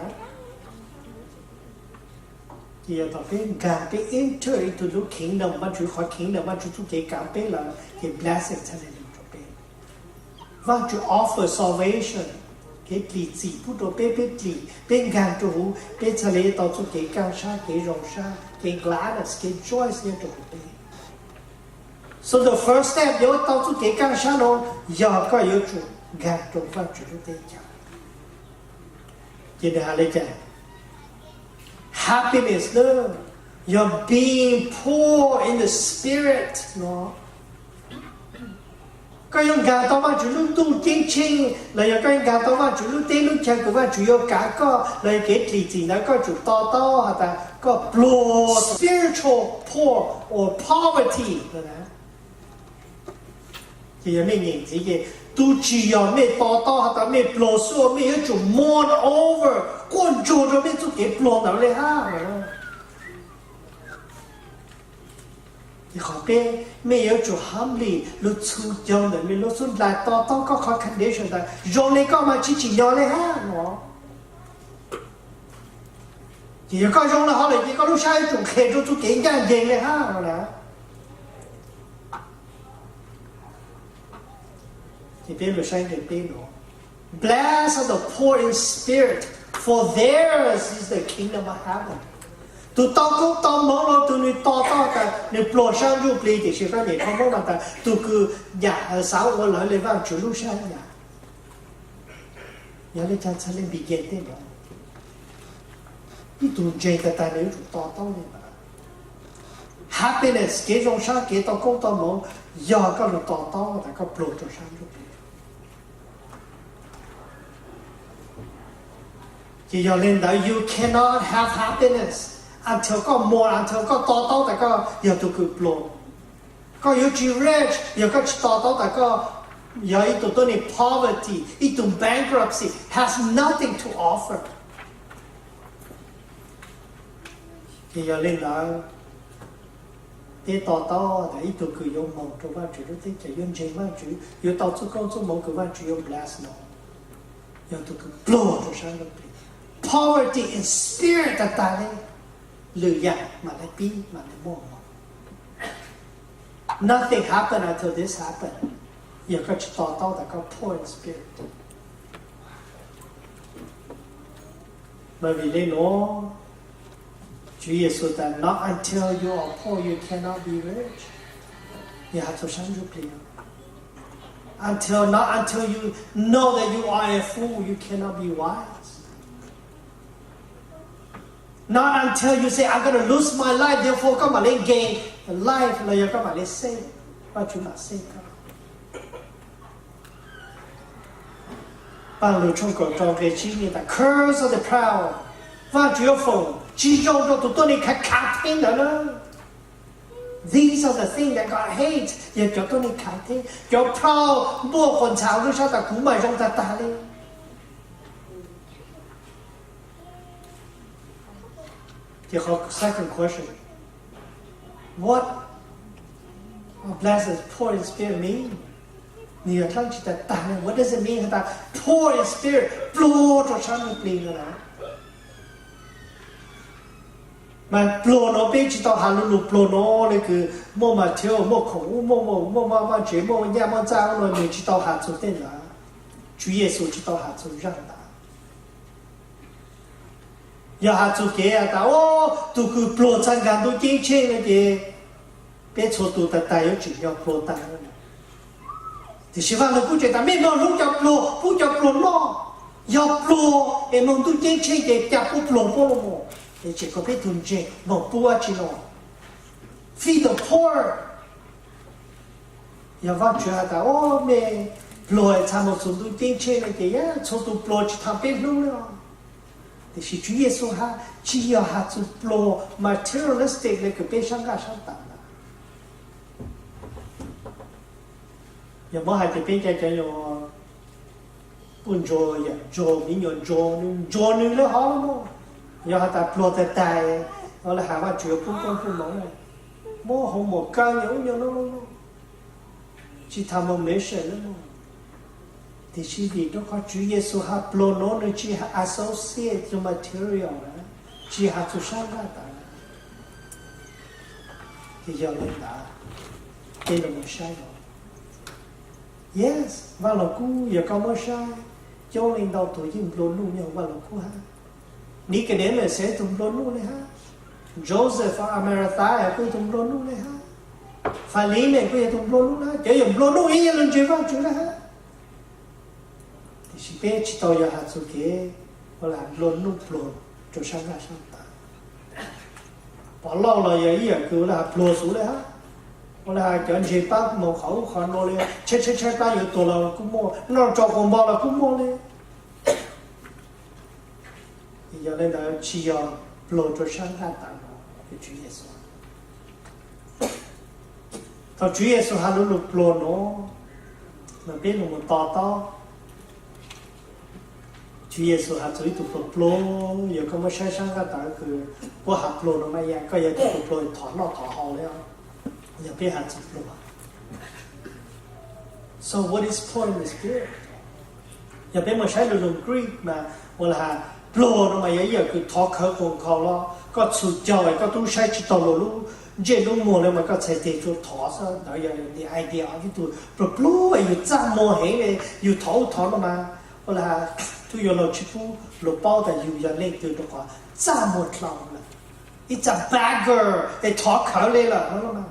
Ces yog thaum peb nkaag peb enter into lub kingdom Vajtswv, qhov kingdom Vajtswv txuj kev kaav peb lawm ces blessing txhaj le lug rau peb. Vajtswv offer salvation, kev dlim txim pub rau peb, peb dlim, peb nkaag rua huv, peb txhaj le tau txuj kev kaaj sab, kev zoo sab, kev gladness, kev joy nyob rua huv peb. So the first step yuav tau txuj kev kaaj sab no yog koj yuav tsum nkaag rua Vajtswv lub teb chaws. Ces nws has le caag? Happiness na, yog being poor in the spirit no. Koj yuav nkaag tau Vajtswv lub ntuj ceeb tsheej los yog koj yuav nkaag tau Vajtswv lub teb lub chaw kws Vajtswv yuav kav koj los yog kev dlim txim ntawd koj tsum to taub has tas koj pluag, spiritual poor or poverty. Ces yog mej nyeem ntxiv ces tus tsis yog mej to taub has tas mej pluag xwb, mej yuav tsum mourn over, quaj ntsuag rua mej txuj kev pluag ntawd le hab. Ces qhov peb, mej yuav tsum humbly lug txhum caug ntawm mej lub xub ntiag to taub koj qhov condition ntawd zoo le koj mas tsis tsim nyog le hab no. Ces yog koj zoo le hov lawm ces koj lub sab yuav tsum nqhes rua txuj kev ncaaj nceeg le hab no na. Ces peb lug saib nqe peb no, Blessed are the poor in spirit, for theirs is the kingdom of heaven. Tug tau koob tau moov los tug nws to taub tas nws pluag sab ntsuj plig, tiam sis koj nyeem qhov Moob mas tas tug kws yam xaav ua lawv le Vaajtswv lub sab yam. Yog le caag txhad le begin tej no? Ib tug ntseeg tag tag nws yuav tsum to taub le mas. Happiness, kev zoo sab, kev tau koob tau moov, yog koj lug to taub tas koj pluag rua sab ntsuj plig. Ces yog le ntawd you cannot have happiness until koj mourn, until koj to taub tas koj yog tug kws pluag. Koj yuav tsis rich yog koj tsis to taub tas koj yog ib tug tuab neeg poverty, ib tug bankruptcy, has nothing to offer. Ces yog le ntawd, peb to taub tas ib tug kws yuav moog rua Vaajtswv lub teb chaws, yuav ntseeg Vaajtswv, yuav tau txuj koob txuj moov kws Vaajtswv yuav bless no, yog tug kws pluag rua sab ntsuj plig. Poverty in spirit tag tag le, lwm yam mam le pib mam le muaj moog. Nothing happen until this happen. Yog koj tsis to taub tas koj poor in spirit. Mas vim le nuav, Tswv Yexus tas, Not until you are poor you cannot be rich. Yog has txug sab ntsuj plig, until, not until you know that you are a fool you cannot be wise. Not until you say, I'm gonna lose my life, therefore koj mam le gain life los yog koj mam le save, Vaajtswv mam save koj. Paaj Lug tshooj kaum rau nqe tsib tas, Curse of the proud, Vaajtswv yuav foom tsis zoo rua tug tuab neeg khaiv khaiv theeb ntawd na. These are the things that God hates, yog cov tuab neeg khaiv theeb, cov proud, npuaj quas ntxhas lub sab tas kuv mas zoo tag tag le. Ces qhov second question, what blessed poor in spirit mean? Nwg yog dlaab tsi tag tag le? What does it mean has tas poor in spirit, pluag rua sab ntsuj plig no na? Mas pluag no peb tsis tau has lu lug pluag no le kws muaj mas thiab muaj khoom ub, muaj muaj muaj maj muaj tsev, muaj nyaj muaj txaj ub no, nwg tsis tau has txug tej ntawd. Tswv Yexus tsis tau has txug zaaj ntawd. Yog has txug kev has tas, o, tug kws pluag txhaj nkaag ntuj ceeb tsheej no ces peb txhua tug tag tag yuav tsim nyog pluag tag. Tiam sis Vaaj Lug kuj tseem tas mej mloog hlub cov pluag, pub cov pluag noj. Yog pluag es moog ntuj ceeb tsheej ces ca puab pluag puab lug mus. Es tseem kom peb tug ntseeg moog pub dlaab tsi no? Feed the poor. Yog Vaajtswv has tas, o, mej pluag txha mus txug ntuj ceeb tsheej no ces yog txhua tus pluag tsis tham peb hlub li os. Tiam sis Tswv Yexus has tsis yog has txug pluag materialistic le kws peb sab nqaj sab tas ntawd. Yog muab hais tias peb cov cov nyuas puj ntsuag yam ntsuag, me nyuam ntsuag, nws ntsuag nws lawv hov lawm mog. Yog has tas pluag tag tag, ua le has Vajtswv yuav pub koob pub moov, muab hoo mom kaw nyuam ub nyuag no, tsis tham mus mem sawm lawm mog. Tiam sis vim rau qhov Tswv Yexus has pluag no nws tsis associate txug material na, tsis has txug sab nqaj tas. Ces yog li ntawd, peb los mus saib no. Yes, Vaj Lug Kub yog koj muab saib, coob leej ntau tug yeej nplua nuj nyob hauv Vaj Lug Kub hab. Nicodemus yog tug nplua nuj le hab. Joseph of Arimathea kuj yog tug nplua nuj le hab. Philemon kuj yog tug nplua nuj le hab. Cov yog nplua nuj ib yam li ntseeg Vajtswv le hab. Tiam sis peb tsis tau yog has txug kev ua le has nplua nuj pluag rau sab nqaj sab tas. Pov Lauj los yog ib yam kws ua le has pluag xwb le hab. Ua le has cov ntseeg pab moog qhov ub qhov no le, tshaib tshaib tshaib plab yuav tuag los kuj muaj, noj tsau quas npo los kuj muaj le. Yog le ntawd tsis yog pluag rau sab nqaj tas no, yog Tswv Yexus. Thaum Tswv Yexus has lug lug pluag no, mas peb lug mus to taub. Tswv Yexus has txug ib tug pluag pluag, yog koj muab saib sab nqaj tas kws puab has pluag no mas yog koj yog ib tug pluag thov noj thov haus le. Yog peb has txug pluag, so what is poor in the spirit? Yog peb mus saib lug lug Greek mas ua le has pluag no mas yog ib yam kws thov khawv qoos khaus los koj txhum caug es koj tub saib tsis taug luag lub ntsej lub muag le mas koj txhais tes tsua thov xwb. Ntawd yog the idea of ib tug pluag pluag yug txaj muag heev le, yug thov ub thov no mas ua le has tub yuav laug tsis pub luag paub tas yug yog leej twg rau qhov txaj muag dlhau lawm. Ib txaj bagger es thov khawv le lawm no,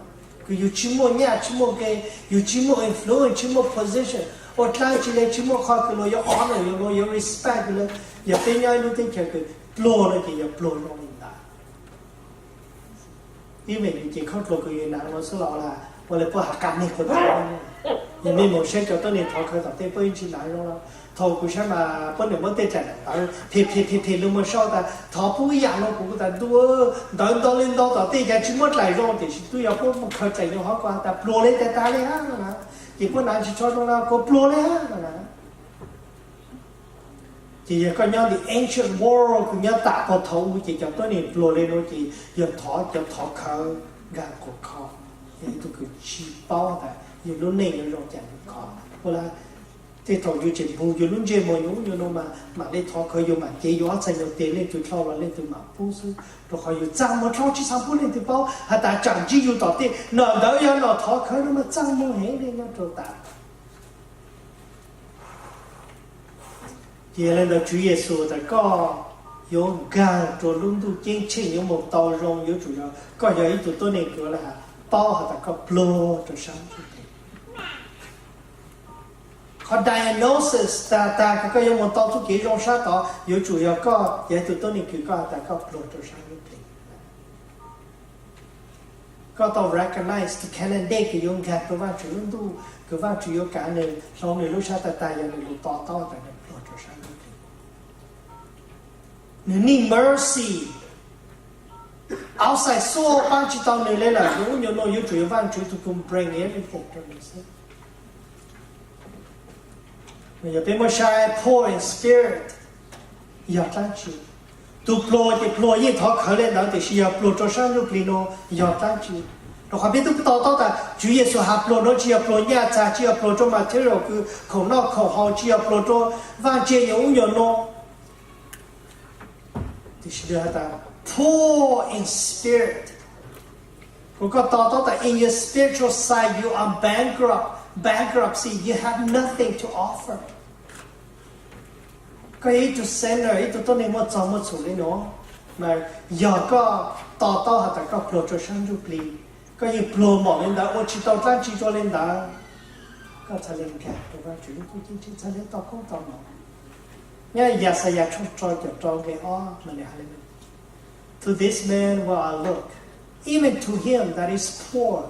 kws yug tsis muaj nyaj tsis muaj nqe, yug tsis muaj influence tsis muaj position, ua dlaab tsi le tsis muaj qhov kws luag yuav honor yug, luag yuav respect yug le. Yog peb nyob ib lub teb chaws kws pluag no ces yog pluag zoo li ntawd. Ib me nyuam ces khaub dluag kws yug naav no xwb los ua le puab has qab neeg qhuav tau. Yog mej moog saib cov tuab neeg thov khawv tom tej puab yeej tsis naav zoo los. Thaum kuv saib mas puab niam muab tej daim ntawv phem phem phem phem lug moog sau tas thov pub ib yam no, kuv tas ntuj, ntawv ntau le ntau tom tej cas tsis muab dlaim zoo, tiam sis tub yog puab moog khaws dlaim zoo hov kuv has tas pluag le tag tag le hab no na. Ces puab naav tsis tshua zoo na, kuv pluag le hab no na. Ces yog koj nyob the ancient world kws nyob tam pog thaum ub ces cov tuab neeg pluag le nuav ces yog thov cov thov khawv nkag quas kho, yog ib tug kws tsis paub tas yug lub neej yuav zoo cas yug kho. Ua le tej thaum yug tseem npug yug lub ntsej muag nyuag ub nyuag no mas mam le thov khawv, yug mam cev yug ob txhais nyuag tes leej twg dlhau los leej twg mam pub xwb, rau qhov yug txaj muag dlhau tsis xav pub leej twg paub, has tas tsaam ntsib yug tom tej nom ntawd yog nom thov khawv no mas txaj muag heev le nyob rau tas. Ces yog le ntawd Tswv Yexus tas koj yuav nkaag rua lub ntuj ceeb tsheej yuav moog tau zoo yuav tsum yog koj yog ib tug tuab neeg kws ua le has paub has tas koj pluag rua sab ntsuj plig. Qhov diagnosis tas tas kws koj yuav moog tau txuj kev zoo sab tod yuav tsum yog koj yog ib tug tuab neeg kws koj has tas koj pluag rua sab ntsuj plig. Koj tau recognize the candidate kws yuav nkaag rua Vaajtswv lub ntuj, kws Vaajtswv yuav kaav nwg hloov nwg lub sab tag tag yog nwg lug to taub tas nwg pluag rua sab ntsuj plig. Nwg need mercy. Outside xuab paab tsi tau nwg le lawm, nwg ub nyuag nuav yuav tsum yog Vaajtswv tug kws bring everything rua nwg xwb. Yog peb muab saib poor in spirit yog dlaab tsi? Tug pluag ces pluag yeej thov khawv le ntawd, tiam sis yog pluag rua sab ntsuj plig nuav yog dlaab tsi? Rua qhov peb tub to taub tas Tswv Yexus has pluag nuav tsi yog pluag nyaj txag, tsi yog pluag rua material kws khoom noj khoom haus, tsi yog pluag rua vaaj tse nyuag ub nyuag nuav. Tiam sis nwg has tas poor in spirit. Kuas koj to taub tas in your spiritual sight you are bankrupt, bankruptcy, you have nothing to offer. Koj yog ib tug sinner, ib tug tuab neeg muaj txog muaj txhum le nuav, mas yog koj to taub has tas koj pluag rua sab ntsuj plig, koj yeej pluag npaum le ntawd, ua tsi tau dlaab tsi rua le ntawd, koj txhad le nkaag rua Vaajtswv lub ntuj ceeb tsheej, txhad le tau koob tau moov. Nyob Yaxayas tshooj rau caum rau nqe ob mas nwg has le nuav: To this man will I look, even to him that is poor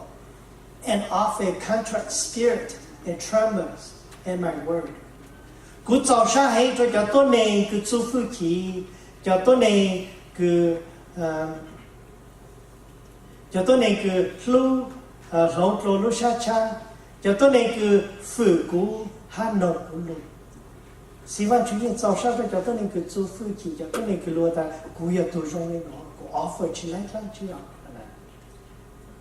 and of a contrite spirit and trembles at my word. Kuv txaus sab heev rau cov tuab neeg kws txuj fwj chim, cov tuab neeg kws, cov tuab neeg kws hlub, hloov dlua lub sab tshab, cov tuab neeg kws fwm kuv hab noog kuv lus. Xib Vaajtswv yeej txaus sab rau cov tuab neeg kws txuj fwj chim, cov tuab neeg kws lug tas kuv yog tug zoo le nuav, kuv offer tsi laib dlaab tsi os.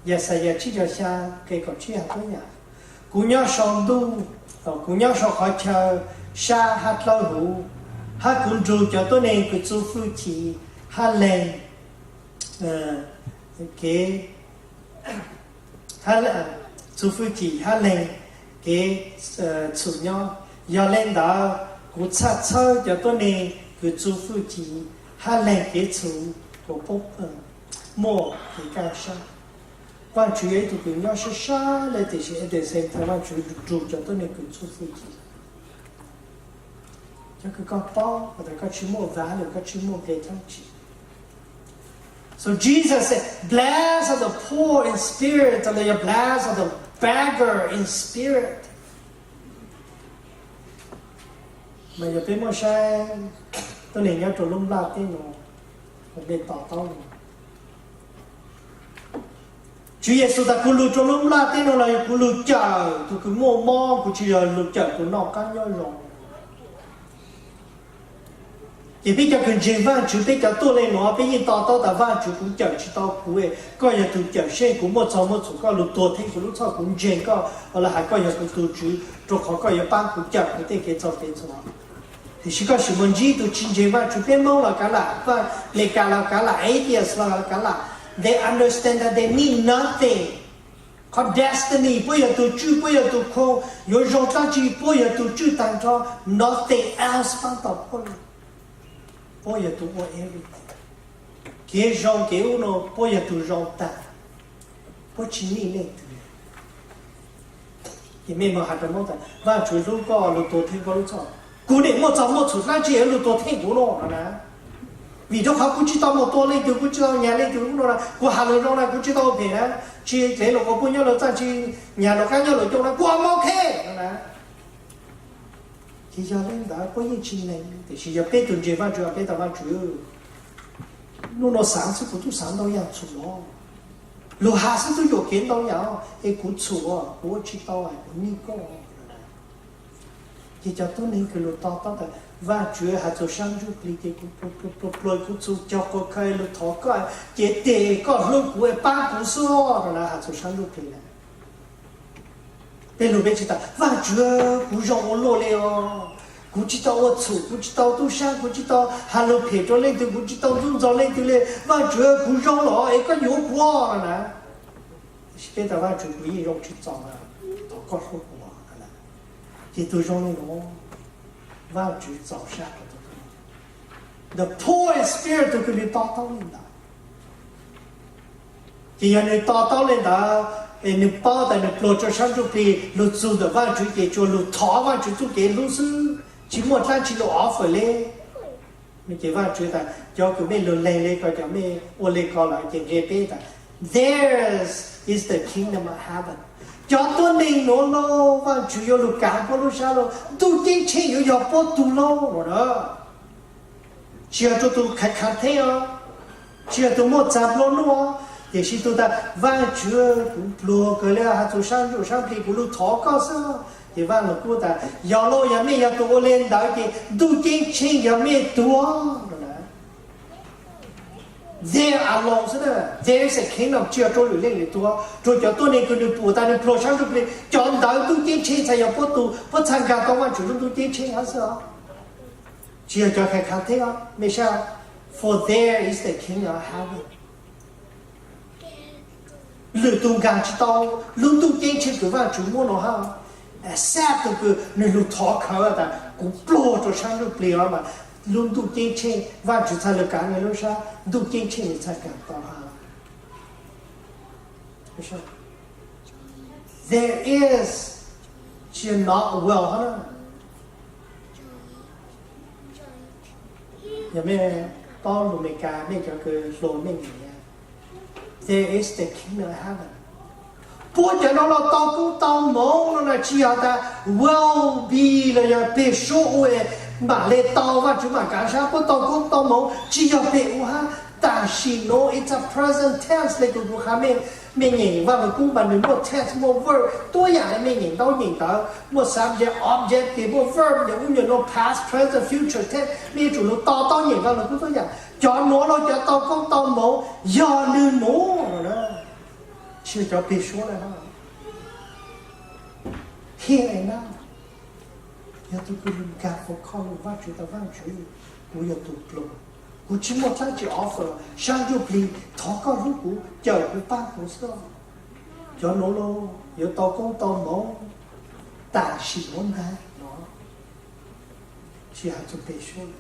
Yaxayas tsib caug xya nqe kaum tsib has tuab yam, kuv nyob sau ntuj, kuv nyob sau qhov chaw sab hab dlawb huv, hab kuv nrug cov tuab neeg kws txuj fwj chim hab leeg kev, txuj fwj chim hab leeg kev txhum nyob. Yog le ntawd, kuv txhaj txhawb cov tuab neeg kws txuj fwj chim hab leeg kev txhum kom puab muaj kev kaj sab. Vaajtswv yog ib tug kws nyob sab sab le, tiam sis at the same time Vaajtswv nrug cov tuab neeg kws txuj fwj chim. Cov kws koj paub tas koj tsi muaj value, koj tsi muaj nqe dlaab tsi. So Jesus said, blessed are the poor in spirit, and they are blessed are the beggar in spirit. Mas yog peb muab saib tuab neeg nyob rau lub nplaj teb no, kuv le to taub le. Tswv Yexus tas kuv lug rau lub nplaj teb no los yog kuv lug cawm tug kws muaj mob, kuv tsi yog lug cawm tug noj qab nyob zoo. Ces peb cov kws ntseeg Vaajtswv, peb cov tuaj le nuav, peb yeej to taub tas Vaajtswv, kuv cawm tsi tau kuv, koj yog tug cawm seb kuv muaj txog muaj txhum, koj lug tuag theej kuv lub txhoj, kuv ntseeg koj, los has koj yog kuv tug Tswv, rau qhov koj yuav paab kuv cawm kuv tej kev txhaum kev txhua. Tiam sis koj sim mus ntsib tug tsi ntseeg Vaajtswv, peb Moob los kav lam, Amelikas los kav lam, atheist los kav lam, they understand that they need nothing. Qhov destiny, puab yog tug tswj, puab yog tug khoo, yuav zoo dlaab tsi puab yog tug tswj taag nrho, nothing else paab tau puab le. Puab yog tug ua everything. Kev zoo kev ub no puab yog tug zoo taag, puab tsi need leej twg. Ces mej moog has rua Moob tas Vaajtswv hlub koj, lug tuag theej koj lub txhoj. Kuv nim muaj txog muaj txhum dlaab tsi lug tuag theej kuv no na? Vim rau qhov kuv tsi tau moog tua leej twg, kuv tsi tau nyag leej twg no na, kuv has lug zoo na, kuv tsi tau ua phem na, tsi dlev lug quas puj nyob lug txaj, tsi nyag lug qaab nyob lug coj na, kuv I'm okay no na. Ces yog le ntawd puab yeej tsi lees, tiam sis yog peb tug ntseeg Vaajtswv, peb tas Vaajtswv, nub no xaav xwb kuv tub xaav ntau yaam txhum los, lug has xwb tub yuam kev ntau yaam, es kuv txhum, kuv ua tsi tau, kuv need koj. Ces cov tuab neeg kws lug to taub tas Vaajtswv has txug sab ntsuj plig ces kuv pluag, kuv txhum cog quas kha lug thov koj, ces tes koj hlub kuv, paab kuv xwb no na, has txug sab ntsuj plig na. Peb lug peb tsi tas Vaajtswv, kuv zoo ua luaj le os, kuv tsi tau ua txhum, kuv tsi tau tub saab, kuv tsi tau has lug phem rua leej twg, kuv tsi tau ntxub ntxaug leej twg le. Vaajtswv, kuv zoo los es koj yuav kuv no na. Tiam sis peb tas Vaajtswv, kuv yeej zoo tsi txaus na, thov koj hlub kuv no na. Ces tug zoo le nuav, Vaajtswv txaus sab rua tug, the poor in spirit, tug kws nwg to taub le ntawd. Ces yog nwg to taub le ntawd, es nwg paub tas nwg pluag rua sab ntsuj plig, lug txug ntawm Vaajtswv ces tsuas lug thov Vaajtswv txuj kev hlub xwb, tsi muaj dlaab tsi lug offer le. Ces Vaajtswv tas cov kws mej lug lees le ko, cov mej ua le ko lawm, ces nqe peb tas, theirs is the kingdom of heaven. Cov tuab neeg nuav lauj, Vaajtswv yuav lug kav puab lub sab lauj, ntuj ceeb tsheej yuav yog puab tug lauj no na. Tsi yog rua tug khav khav theeb os, tsi yog tug muaj txag nplua nuj os, tiam sis tug tas Vaajtswv, kuv pluag kawg le, has txug sab ntsuj sab plig, kuv lug thov koj xwb. Ces Vaaj Lug Kub tas yog lauj, yog mej yog tug ua le ntawd ces ntuj ceeb tsheej yog mej tug no na. There alone xwb na, there is a kingdom, tsi yog rua lwm leej lwm tug, rua cov tuab neeg kws nwg pum tas nwg pluag sab ntsuj plig, cov ntawd ntuj ceeb tsheej txhad yog puab tug, puab txhad nkaag tau Vaajtswv lub ntuj ceeb tsheej hab xwb os. Tsi yog cov khav khav theeb os, mej saib, for there is the kingdom of heaven. Lwm tug nkaag tsi tau lub ntuj ceeb tsheej kws Vaajtswv muab no hab, except tug kws nwg lug thov khawv tas kuv pluag rua sab ntsuj plig os mas lub ntuj ceeb tsheej Vaajtswv txhad lug kav nwg lub sab ntuj ceeb tsheej, nwg txhad kaag tau hab. There is, tsi yog not well hab na. Yog mej paub lug Amelikas, mej cov kws hluas mej nyeem, there is the kingdom of heaven. Puab cov no los tau koob tau moov no na, tsis yog tas will be los yog peg suab ua mam le tau, Vaajtswv mam kav sab, puab tau koob tau moov, tsis yog peg ua hab. Tam sim nuav, it's a present tense le kws kuv has, mej nyeem Vaaj Lug Kub mas nwg muaj tense, muaj verb, tuab yaam le mej nyeem ntaub nyeem ntawv, muaj subject, object, muaj verb, yog ub nyuag nuav, past, present, future tense, mej yuav tsum lug to taub nyeem Vaaj Lug Kub tuab yaam. Cov nuav los cov tau koob tau moov yog nwg nuav na, tsis yog cov peg suab le hab. Here and now, yog tug kws lug nkag fov khoj lug Vaajtswv tas, Vaajtswv, kuv yog tug pluag, kuv tsis muaj dlaab tsi offer, sab ntsuj plig thov koj hlub kuv, cawm kuv, paab kuv xwb. Cov nuav los yuav tau koob tau moov tam sim nuav ntag no, tsis has txug peg suab.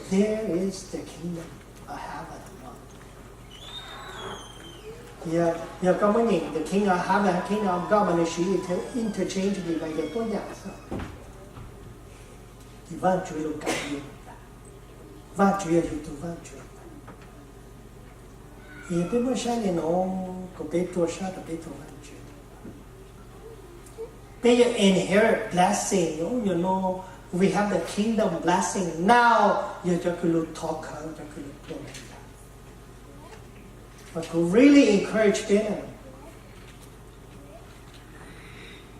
There is the kingdom of heaven. Yog koj muab nyeem the kingdom of heaven, kingdom of God mas nwg siv interchangeably mas yog tuab yaam xwb. Ces Vaajtswv lug kav yug, Vaajtswv yog yug tug Vaajtswv. Yog peb muab saib le nuav, kuas peb rua sab tas peb tug Vaajtswv, peb yuav inherit blessing, ub nyuag nuav, we have the kingdom blessing now, yog cov kws lug thov khawv, cov kws lug pluag. Mas kuv really encourage peb na,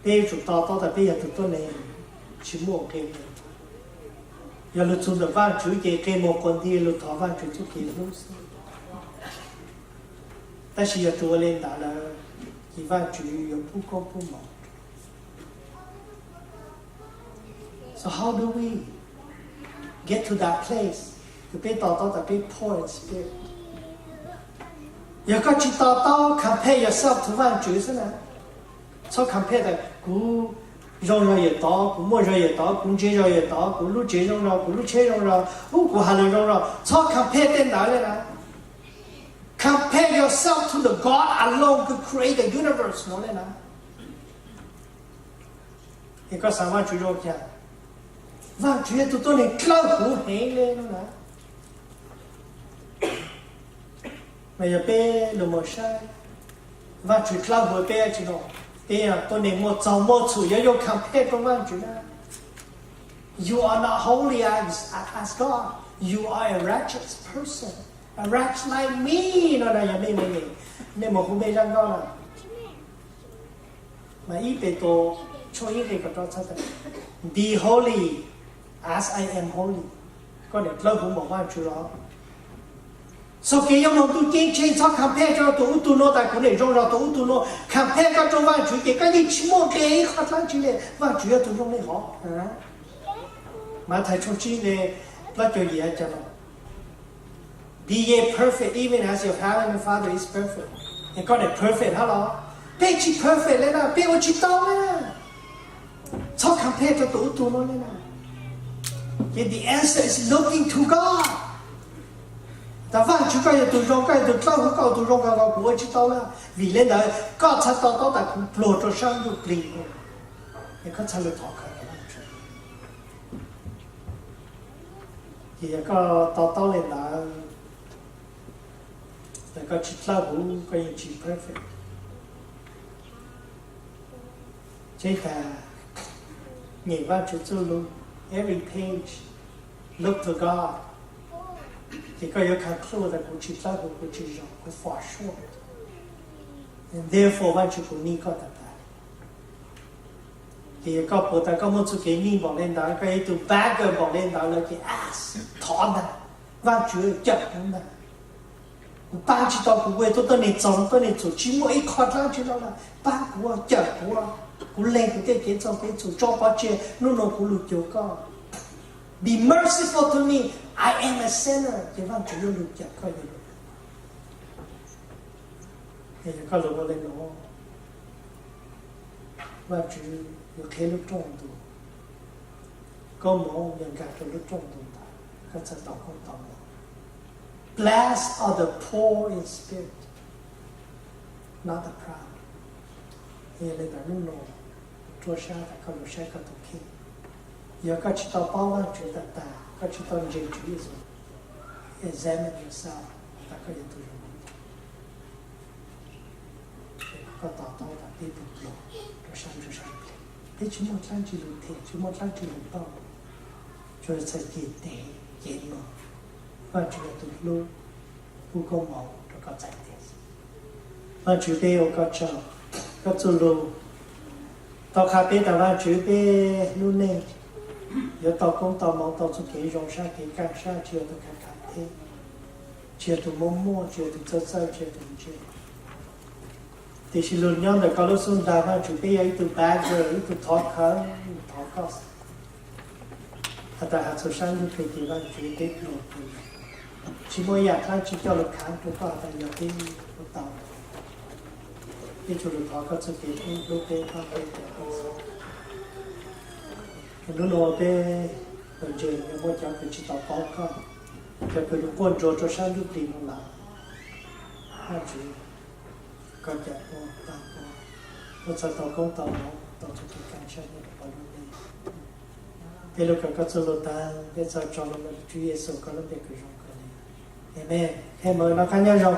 peb yuav tsum to taub tas peb yog tug tuab neeg tsis muaj nqe moog. Yog lug txug ntawm Vaajtswv ces nqe moog quas nti lug thov Vaajtswv txuj kev hlub xwb. Tab sis yog tsuas ua le ntawd lawm ces Vaajtswv yuav pub koob pub moov. So how do we get to that place kws peb to taub tas peb poor in spirit? Yog koj tsis to taub, compare yourself to Vaajtswv xwb na. Txhob compare tas kuv zoo zog yawm tod, kuv muaj zog yawm tod, kuv ntse zog yawm tod, kuv lub tsev zoo zog, kuv lub tsheb zoo zog, ub, kuv has lug zoo zog. Txhob compare tej ntawd le na. Compare yourself to the God alone who created the universe no le na. Es koj xaav Vaajtswv zoo caag? Vaajtswv yog tug tuab neeg dlawb huv heev le no na. Mas yog peb lug moog saib, Vaajtswv dlawb huv peb tsi no? Peb yog tuab neeg muaj txaug muaj txhum, yuav compare rua Vaajtswv na. You are not holy as, as God. You are a wretched person. A wretch like me no na, yog mej, mej mus hu mej zaj nkauj na. Mas ib Petus tshooj ib nqe kaum rau txhais tas, Be holy as I am holy. Koj niam dlawb huv npaum Vaajtswv los? Txoj kev yuav moog ntuj ceeb tsheej, txhob compare rua tug ub tug nuav tas kuv niam zoo zog tug ub tug nuav. Compare koj rua Vaajtswv ces koj yeej tsis muaj nqe ib qho dlaab tsi le. Vaajtswv yog tug zoo le hov. Mathais tshooj tsib nqe plaub caug yim has caag los? Be ye perfect, even as your heavenly Father is perfect. Es koj niam perfect hab los? Peb tsis perfect le na, peb ua tsis tau le. Txhob compare rua tug ub tug nuav le na. Ces the answer is looking to God. Tas Vaajtswv, koj yog tug zoo, koj yog tug dlawb huv, koj ua tug zoo kawg nkaus, kuv ua tsis tau le. Vim le ntawd koj txhaj to taub tas kuv pluag rua sab ntsuj plig, es koj txhaj le thov khawv rua Vaajtswv. Ces yog koj to taub le ntawd, yog koj tsis dlawb huv, koj yeej tsis perfect. Tseeb tas nyeem Vaajtswv txuj lug, every page, look to God, ces koj yuav conclude tas kuv tsis dlawb huv, kuv tsis zoo, kuv fall short, and therefore Vaajtswv kuv nij koj tag tag. Ces yog koj pum tas koj muaj txuj kev nij npaum le ntawd, koj yog ib tug beggar npaum le ntawd lawm ces ask, thov ntag, Vaajtswv cawm kuv ntag. Kuv paab tsis tau, kuv ua tug tuab neeg txaug tuab neeg txhum, tsis muaj ib qho dlaab tsi le na. Paab kuv, cawm kuv, kuv lees kuv tej kev txaug kev txhum, tso pov tseg, nub nua kuv lug cuag koj. Be merciful to me, I am a sinner. Ces Vaajtswv yuav lug cawm koj, yuav lug. Es yog koj lug ua le nuav, Vaajtswv yuav qheb lub rooj ntug, koob moov yuav nkag rua lub rooj ntug ntawd, koj txhaj tau koob tau moov. Blessed are the poor in spirit, not the proud. Yog le ntawd nub nua, rua sab tas koj lug saib koj tug kheej. Yog koj tsis tau paub Vaajtswv tag tag, koj tsis tau ntseeg Tswv Yexus, examine yourself tas koj yog tug zoo. koj to taub rau peb tus pluag rau sab ntsuj sab plig. Peb tsis muaj dlaab tsi lug them, tsis muaj dlaab tsi lug tauj, tsuas txhais ceg tes cev no. Vaajtswv yog tus hlub, pub koob moov rau koj txhais tes. Vaajtswv, peb ua koj tsaug, koj txuj lug tau qha peb tas Vaajtswv, peb lub neej yuav tau koob tau moov, tau txuj kev zoo sab kev kaaj sab, tsis yog tus khav khav teb, tsis yog tus muaj muaj, tsis yog tus txawj txawj, tsis yog tus ntse. Tiam sis lug nyob ntawm koj lub xub ntiag, Vaajtswv, peb yog ib tug bagger, ib tug thov khawv, thov koj has tas has txhua sab ntsuj plig ces Vaajtswv, peb pluag plig, tsis muaj ib yaam dlaab tsi coj lug khaav rua koj has tas yog peb ua tau. Peb tsuas lug thov koj txuj kev hlub, hlub peb, pab peb. Hnub no peb lug ntseeg yuav muaj cov kws tsis tau paub koj, cov kws lug quaj ntsuag rua sab ntsuj plig no lawm, Vaajtswv, koj caum koj, pab koj, koj txhaj tau koob tau moov, tau txuj kev kaaj sab nyob rua koj lub neej. Peb lug kawm koj txuj lug taag, peb txhaj tso lug rua Tswv Yexus koj lub npe kws zoo kawg le. Amees. Amees, noj qab nyob zoo.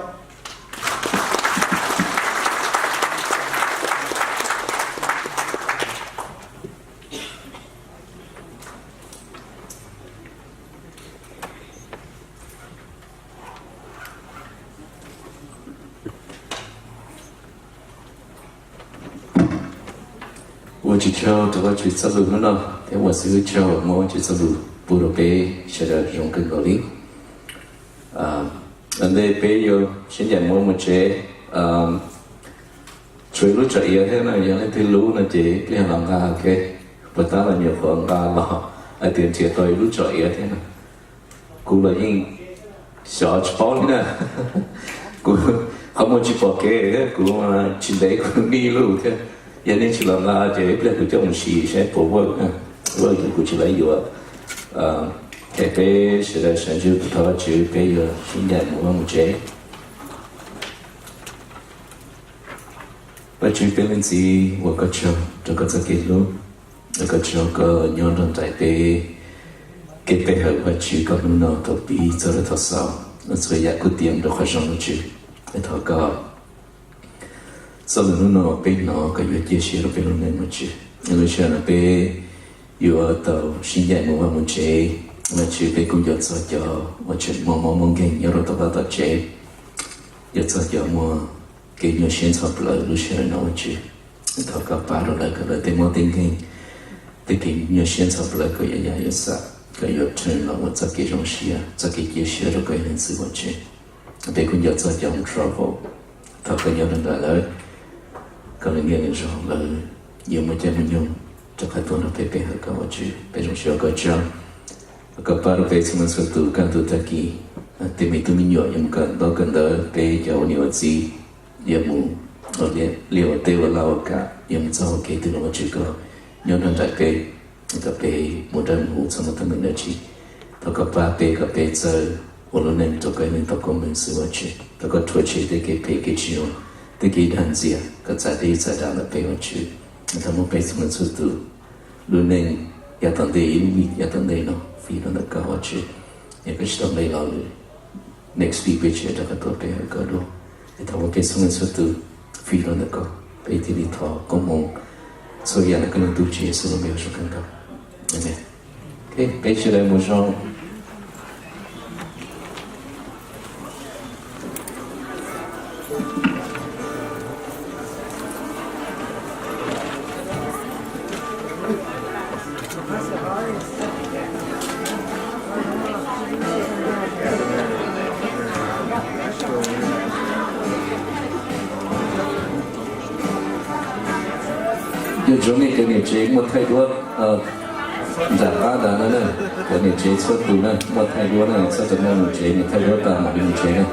Ua tsaug rua Vaajtswv txoj lug hnub no, peb ua xib hwb tsaug muab Vaajtswv txoj lug pub rua peb sawv daws zoo kawg nkaus li. Ua ntej peb yuav sib ncaim mus ua mus tsev, tshuav ib lub tsom iav thiab no, yog leej twg lub no ces peb los nqa, ok, puas tab los nyuam qhuav nqa los hais tias nrhiav tau ib lub tsom iav thiab no. Kuv los yeej xyov tsis paub li na. Kuv qhov muag tsis pom kev thiab kuv tsis ntev kuv nij lug thiab. Yog nej tsis los nqa ces ib pliag kuv coj mus siv saib puas work, work ces kuv tsis lawv yuav. Ces peb sawv daws sawv ntsug thov Vajtswv, peb yuav sib ncaim mus ua mus tsev. Vajtswv peb leej Txiv, ua koj tsaug rau koj txoj kev hlub, ua koj tsaug koj nyob nrog nraim peb. Kev pe hawm Vajtswv, koj hnub no tau pib txog rau thaum xaus, ua txhua yam kuj tiav rau qhov zoo Vajtswv. Thov koj txoj lus hnub no peb hnov koj yuav cia siab rau peb lub neej Vajtswv. Lub sij hawm no peb yuav tau sib ncaim mus vaj mus tsev, Vajtswv peb kuj nco txog cov uas tseem muaj mob muaj nkeeg nyob rau tom vaj tom tsev, nco txog cov muaj kev nyuaj siab ntxhov plawv lub sij hawm no Vajtswv. Thov koj pab rau lawv kom lawv tej mob tej nkeeg, tej kev nyuaj siab ntxhov plawv kom yuav yaj yuav xam, kom yuav return los ua txoj kev zoo siab, txoj kev cia siab rau koj ib leej xwb Vajtswv. Peb kuj nco txog cov mus travel, thov koj nyob nrog nraim lawv, kom lawv niaj lawv zaus lawv yuav muaj caij muaj nyoog rov qab tuaj nrog peb pe hawm koj Vajtswv. Peb zoo siab ua koj tsaug, koj pab rau peb txhua leej txhua tus kaj ntug tag kis, tej me tub me nyuam yuav mus kawm ntaub kawm ntawv, peb cov ua niam ua txiv yuav mus ua liaj ua teb ua laj ua kam, yuav mus txog ua ke twg los Vajtswv koj nyob nrog nraim peb, kom peb mus dawb mus huv txhob muaj teeb meem dab tsi. Thov koj pab peb kom peb txawj ua lub neej rau koj ib leeg tau koob meej xwb Vajtswv. Thov koj rhuav tshem tej kev phem kev tsis zoo, tej kev dag ntxias kom txav tej txav dag ntawm peb Vajtswv. Thov muab peb txhua leej txhua tus lub neej yav tom ntej ib lub vij yav tom ntej no fij rau ntawm koj Vajtswv. Yog koj tsis tau nqe los lawm, next week peb tseem rov qab tuaj pe hawm koj dua. Es thov muab peb txhua leej txhua tus fij rau ntawm koj, peb thiaj li thov koob hmoov txhua yam ntawm koj leej tub Tswv Yexus lub npe ua zoo kawg nkaus. Amees. Ok, peb sawv daws mus zoo. Nco ntsoov nej cov niam tsev muaj thaij duab nram qab ntawd na, cov niam tsev txhua tus na, muaj thaij duab na, txhob rau nej mus tsev, niam thaij duab tas mam li mus tsev na.